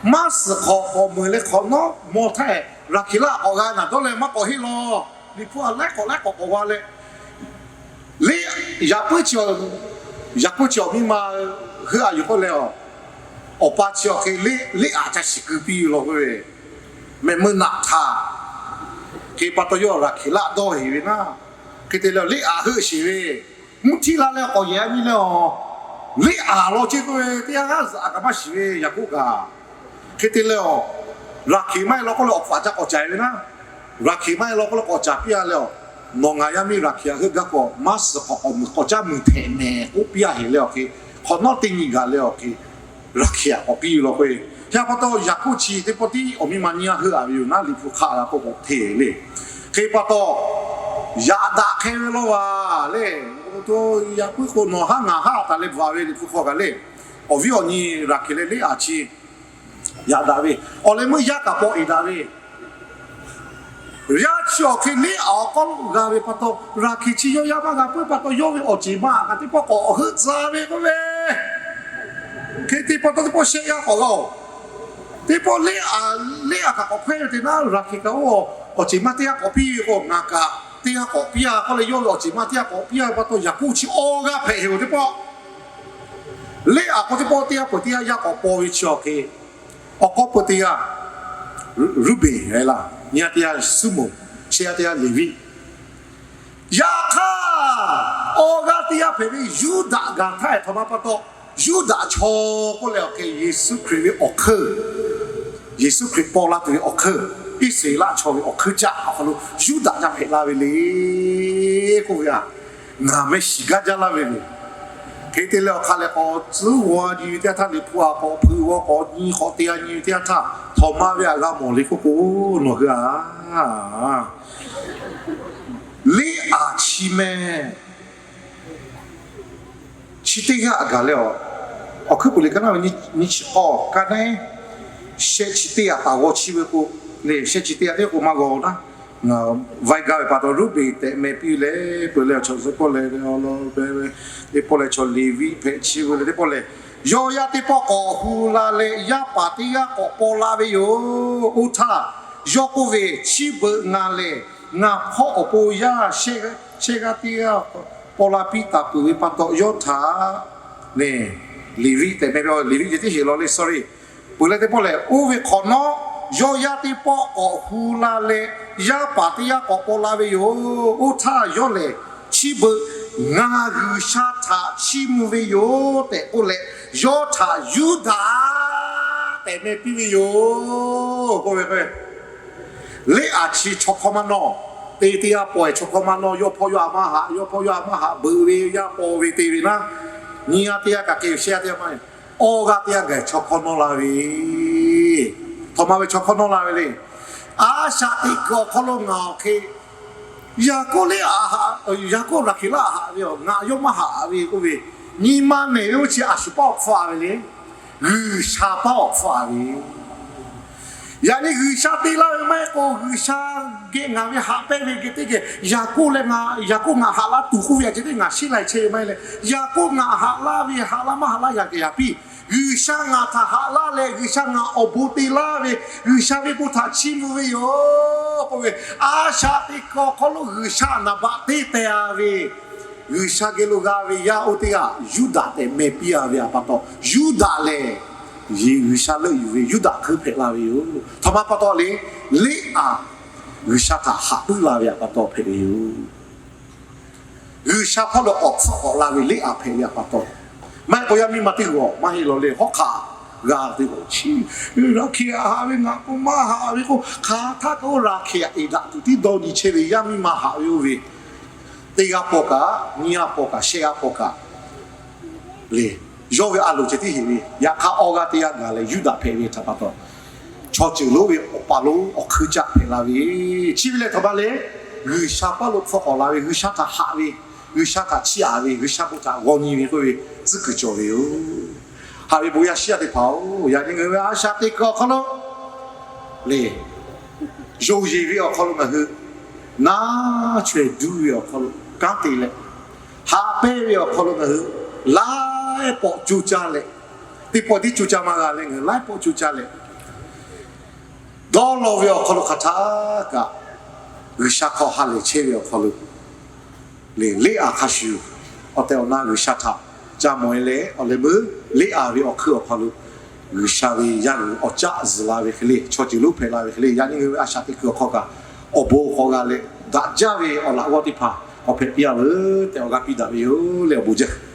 Maˇ suhˍ hk'awꞈ k'awꞈ meuˍ leh hk'awꞈ nawˉ maw htaˇ, Raˍhkeˍlaˆ k'awꞈ g'a naˍ dawˇ leh maˇ k'awꞈ heˆ law. Liꞈ hpu a laiˉ k'awꞈ laiˉ k'awꞈ k'awꞈ g'a leh, leˇ, yaꞈ puiˉ chi, yaꞈ puiˉ chi awˬ miˇ ma heuˆ a yoˬ k'oˆ leh, awˬ pa chi awˬ hk'e leˇ, leˇ aꞈ ca shiˍ keu piˇ law k'oˆ ve, mehˍ meuˇ naꞈ htaˇ, hk'e pa taw yawˇ Raˍhkeˍlaˆ dawˇ heˍ ve naˉ. Hk'e te leh leˇ aꞈ heuˆ sheˍ ve, mvuhˇ htiˇ la leh k'awꞈ yehˬ a nyi leh, leˇ aꞈ law ceˇ k'oˆ ve teˇ g'aˇ g'aˇ zuhꞈ a kaꞈ maˇ shiˍ ve Yaˍkoˆ kaꞈ. Hk'e te leh, Raˍhkeˍ maˇ heˆ law k'oˆ leh awˬ hpfuhˇ ca k'awꞈ caˍ ve naˉ. Raˍhkeˍ maˇ heˆ law k'oˆ leh k'awꞈ caˍ piˇ a leh, nawˬ ngaˬ yaˇ miˇ Raˍhkeˍ htaꞈ heuˆ gaˇ k'o, maˇ suhˍ hk'awꞈ k'awꞈ meuˍ k'awꞈ caˉ meuˍ hpehꞈ mehˍ k'oˆ piˇ a heˍ leh awˬ hk'e, hk'awꞈ nawˉ teˇ nyi gaˬ leh awˬ hk'e, Raˍhkeˍ htaꞈ k'awꞈ piˇ ve law k'o, hk'e pa taw Yaˍkoˆ chi teˇ pawˆ tiˉ awˬ miˇ ma nyiˇ g'aˇ heuˆ a ve yoˬ naˉ. Liꞈ hpu hk'aˆ g'a k'oˆ k'o hteˇ le. Hk'e pa taw, yaꞈ daꞈ hk'e ve law va le. Yaꞈ puiˉ k'o nawˬ haˉ ngaˬ haˉ taˍ leh bvuhꞈ ve Liꞈ hpu hk'aw kaꞈ le, awˬ viˉ awˬ nyi Raˍhkeˍ leh leˇ aꞈ chi yaꞈ daꞈ ve, awˬ leh meuˇ yaˇ kaꞈ paw eˍ daꞈ ve, yaˇ chi awˬ hk'e leˇ aꞈ awˬ k'aw lo g'a ve pa taw, Raˍhkeˍ chi yawˇ yaˇ maˇ g'a puiˉ pa taw, yawˇ ve awˬ ceˬ ma kaꞈ teˇ pawˆ k'awꞈ heuˆ tcuh ve k'oˆ ve. Hk'e te pa taw teˇ pawˆ shehˆ g'aˇ k'awꞈ g'a-oˬ. Teˇ pawˆ leˇ aꞈ, leˇ aꞈ kaꞈ k'awꞈ hpehˇ ve te naˉ, Raˍhkeˍ kaꞈ oˇ awˬ ceˬ ma teˇ g'aˇ k'awꞈ piˇ ve k'o, ngaˬ kaꞈ teˇ g'aˇ k'awꞈ piˇ a k'oˆ leh, yawˇ ve awˬ ceˬ ma teˇ g'aˇ k'awꞈ piˇ a ve pa taw, Yaˍkoˆ chi awˇ g'aˇ hpehꞈ heˍ-oˬ teˇ pawˆ. Leˇ aꞈ k'o teˇ pawˆ teˇ g'aˇ peuˬ teˇ g'aˇ yaˇ k'awꞈ paw ve chi awˬ hk'e, awˬ k'awˉ peuˬ teˇ g'aˇ Ruˇbenˍ laˇ, nyi g'aˇ teˇ g'aˇ Suˇmonˍ, shehˆ g'aˇ teˇ g'aˇ Leˍviˆ. Yaꞈ hk'aˇ, awˇ g'aˇ teˇ g'aˇ hpehꞈ ve Yuˇdaꞈ gaˬ htaˇ, htawnˍ ma pa taw, Yuˇdaꞈ chaw k'oˆ leh awˬ hk'e Yeˍsuˆ Hkriꞈ ve awˬ hkeuˇ, Yeˍsuˆ Hkriꞈ paw la tuˬ ve awˬ hkeuˇ, Iˉsaˍreˍlaˆ chaw ve awˬ hkeuˇ caˆ awˬ hk'aw lo Yuˇdaꞈ ca hpehꞈ la ve le k'oˆ ve a, ngaˬ meh shiˍ gaˇ jaˇ laˇ ve le. Hk'e te leh awˬ hk'aˬ lehˬ, k'awꞈ tcuhˉ g'aw nyi ve teˇ g'aˇ htaˇ, Liꞈ hpu a k'awꞈ hpui g'aw k'awꞈ nyi k'awꞈ te g'a nyi ve teˇ g'aˇ htaˇ, htawnˍ ma ve aꞈ g'a mawˬ le k'oˆ k'o, nawˬ hui a, leˇ aꞈ chi meh chi teˇ g'aˇ gaˬ leh, awˬ hkuiˉ puiˍ liꞈ ka naˉ ve nyiˇ chi k'awˇ ka naˉ, shehˆ chi teˇ aꞈ taˍ g'aw chi ve k'o, le shehˆ chi teˇ aꞈ teˇ k'o maˇ g'aw naˉ, vaiˇ gaˇ ve pa taw Ruˇbenˍ tehꞈ meh piˇ leh peuˬ leh, chaw suhˍ pawˆ leh, teˇ pawˆ leh chaw Leˍviˆ hpehꞈ chi ve leh teˇ pawˆ leh, yawˇ yaˇ teˇ pawˆ k'awꞈ hu la leh yaˇ paˍ teˇ g'aˇ k'awꞈ paw la ve yoˬ. Oˇ htaˇ yawˇ k'oˆ ve, Chi beuꞈ ngaˬ lehˬ ngaˬ hpawˇ awˬ pon yaˇ shehˆ g'aˇ teˇ g'aˇ paw la piˇ taˍ peuˬ ve pa taw, yawˇ htaꞈ, le, Leˍviˆ tehꞈ meh ve, Leˍviˆ ceh tiˉ sheˍ law le, sorry. Peuˬ leh teˇ pawˆ lehˬ, oˇ ve hk'awꞈ nawˉ yawˇ yaˇ teˇ pawˆ k'awꞈ hu la leh yaˇ paˍ teˇ g'aˇ k'awꞈ paw la ve yoˬ. Oˇ htaˇ yawˇ lehˬ, Chi beuꞈ ngaˬ G'uiˬsha htaꞈ chiˇ mvuh ve yoˬ tehꞈ k'oˆ leh, yawˇ htaꞈ Yuˇdaꞈ tehꞈ meh piˇ ve yoˬ k'oˆ ve. Leˇ aꞈ chi chaw hkawˇ maˇ nawˇ, te teˇ g'aˇ paw-e chaw hkawˇ maˇ nawˇ, yawˇ hpawˇ yawˇ a maˇ haꞈ, yawˇ hpawˇ yawˇ a maˇ haꞈ beuꞈ ve yaˇ paw ve te ve naˉ, nyiˇ g'aˇ teˇ g'aˇ kaꞈ hk'e shehˆ g'aˇ teˇ g'aˇ maˇ, awˇ g'aˇ teˇ g'aˇ gaˬ chaw hkawˇ nawˇ la ve, htawnˍ ma ve chaw hkawˇ nawˇ la ve le. A shaꞈ teꞈ kuiˬ awˬ hk'aw lo ngaˬ awˬ hk'e Yaˍkoˆ leˇ aꞈ haꞈ, Yaˍkoˆ Raˍhkeˍlaˆ haꞈ ve, ngaˬ yawˇ maˇ haꞈ ve k'oˆ ve, nyi ma mehˍ ve oˇ chi a shu paˇ awˬ hpfuhˇ a ve le. G'uiˬsha paˇ awˬ hpfuhˇ a ve. Yaꞈ nyi G'uiˬsha te laˇ ve maˇ heˆ k'o, G'uiˬsha geh ngaˬ ve haꞈ pehnˇ ve geh teˇ geh Yaˍkoˆ leh ngaˬ, Yaˍkoˆ ngaˬ haꞈ laˇ tuˬ k'oˆ ve a ceh teˇ ngaˬ sheˉ lai chehˇ ve maˇ heˆ leh, Yaˍkoˆ ngaˬ haꞈ laˇ ve haꞈ laˇ maˇ haꞈ laˇ yaꞈ kehˬ yaꞈ piˇ. G'uiˬsha ngaˬ htaꞈ haꞈ laˇ leh G'uiˬsha ngaˬ awˬ bon te laˇ ve, G'uiˬsha ve bon htaꞈ chiˇ mvuh ve yoˬ k'oˆ ve, a shaꞈ teꞈ kuiˬ awˬ hk'aw lo G'uiˬsha naˍ baꞈ teˇ teh a ve, G'uiˬsha geh lo g'a ve yaˇ oˇ teˇ g'aˇ Yuˇdaꞈ tehꞈ meh piˇ a ve pa taw, Yuˇdaꞈ lehˬ G'uiˬsha leuˆ yuˬ ve Yuˇdaꞈ hkeuˉ hpehꞈ la ve yoˬ. Htawnˍ ma pa taw le, leˇ aꞈ G'uiˬsha htaꞈ haꞈ puiˉ la ve pa taw hpehꞈ ve yoˬ. G'uiˬsha hpawˇ lo awˬ hpfuhˇ k'awꞈ la ve leˇ aꞈ hpehꞈ ve pa taw, maˇ heˆ k'o yaˇ miˇ ma teˇ g'aˇ maˇ heˆ law le, hawˉ hk'aˬ g'a teˇ g'aˇ chi, Raˍhkeˍ aꞈ haꞈ ve ngaˬ k'o maˇ haꞈ ve k'o, hk'aˬ htaˇ k'o Raˍhkeˍ aꞈ eˍ daꞈ tuˬ tiˉ dawˇ nyi chehˇ ve yaˇ miˇ ma haꞈ ve oˇ ve, teˇ g'aˇ paw kaꞈ, nyiˇ g'aˇ paw kaꞈ, shehˆ g'aˇ paw kaꞈ le, yawˇ ve a loˍ ceh tiˉ heˍ ve. Yaꞈ hk'aˇ awˇ g'aˇ teˇ g'aˇ gaˬ leh Yuˇdaꞈ hpehꞈ ve htaꞈ pa taw, chaw ceuˬ lonˉ ve awˬ pa lonˉ awˬ hkeuˇ caˆ hpehꞈ la ve. Chi ve lehˬ htaꞈ pa leh, G'uiˬsha paˇ lo hpfuhˇ k'awꞈ la ve, G'uiˬsha htaꞈ haꞈ ve, G'uiˬsha htaꞈ chiˇ aꞈ ve, G'uiˬsha bon htaꞈ g'aw nyi ve k'oˆ ve tcuhˉ kuiˬ cawˬ ve yoˬ. Haꞈ ve bon yaˇ shiˉ yaˇ teˇ hpaˍ-oˬ, yaꞈ nyi ngaˬ hui ve a shaꞈ teꞈ kuiˬ awˬ hk'aw lo le, yonˍ yeˬ ve awˬ hk'aw lo ngaˬ hui naˇ chaweh duˇ ve awˬ hk'aw lo kanˉ te leh, haꞈ pehnˇ ve awˬ hk'aw lo ngaˬ hui laiˉ pawˆ co caˇ leh, teˇ pawˆ tiˉ co caˇ maˇ g'a leh ngaˬ hui laiˉ pawˆ co caˇ leh, dawˇ law ve awˬ hk'aw lo hk'aˬ htaˇ kaꞈ, G'uiˬsha hk'aw ha lehˬ chehˇ ve awˬ hk'aw lo lehˬ, Leˇaˍ hk'a shuˍ awˬ tehˬ awˬ na G'uiˬsha htaꞈ ca mawˬ e leh, awˬ leh meuˇ Leˇaˍ ve awˬ hkui awˬ hk'aw lo G'uiˬsha ve yaˇ g'uiˬ awˬ caˆ zuhˬ la ve hk'e le, chaw ceuˬ lonˉ hpehꞈ la ve hk'e le, yaꞈ nyi ngaˬ hui ve a shaꞈ teˇ hkui awˬ hk'aw kaꞈ, awˬ bon hk'aw g'a leh daꞈ jaˇ ve awˬ laꞈ g'awˇ teˇ hpaˍ k'awꞈ hpehꞈ piˇ-a veuˬ tehꞈ awˬ g'aˇ piˇ daꞈ ve yoˬ leh awˬ bon jaˇ.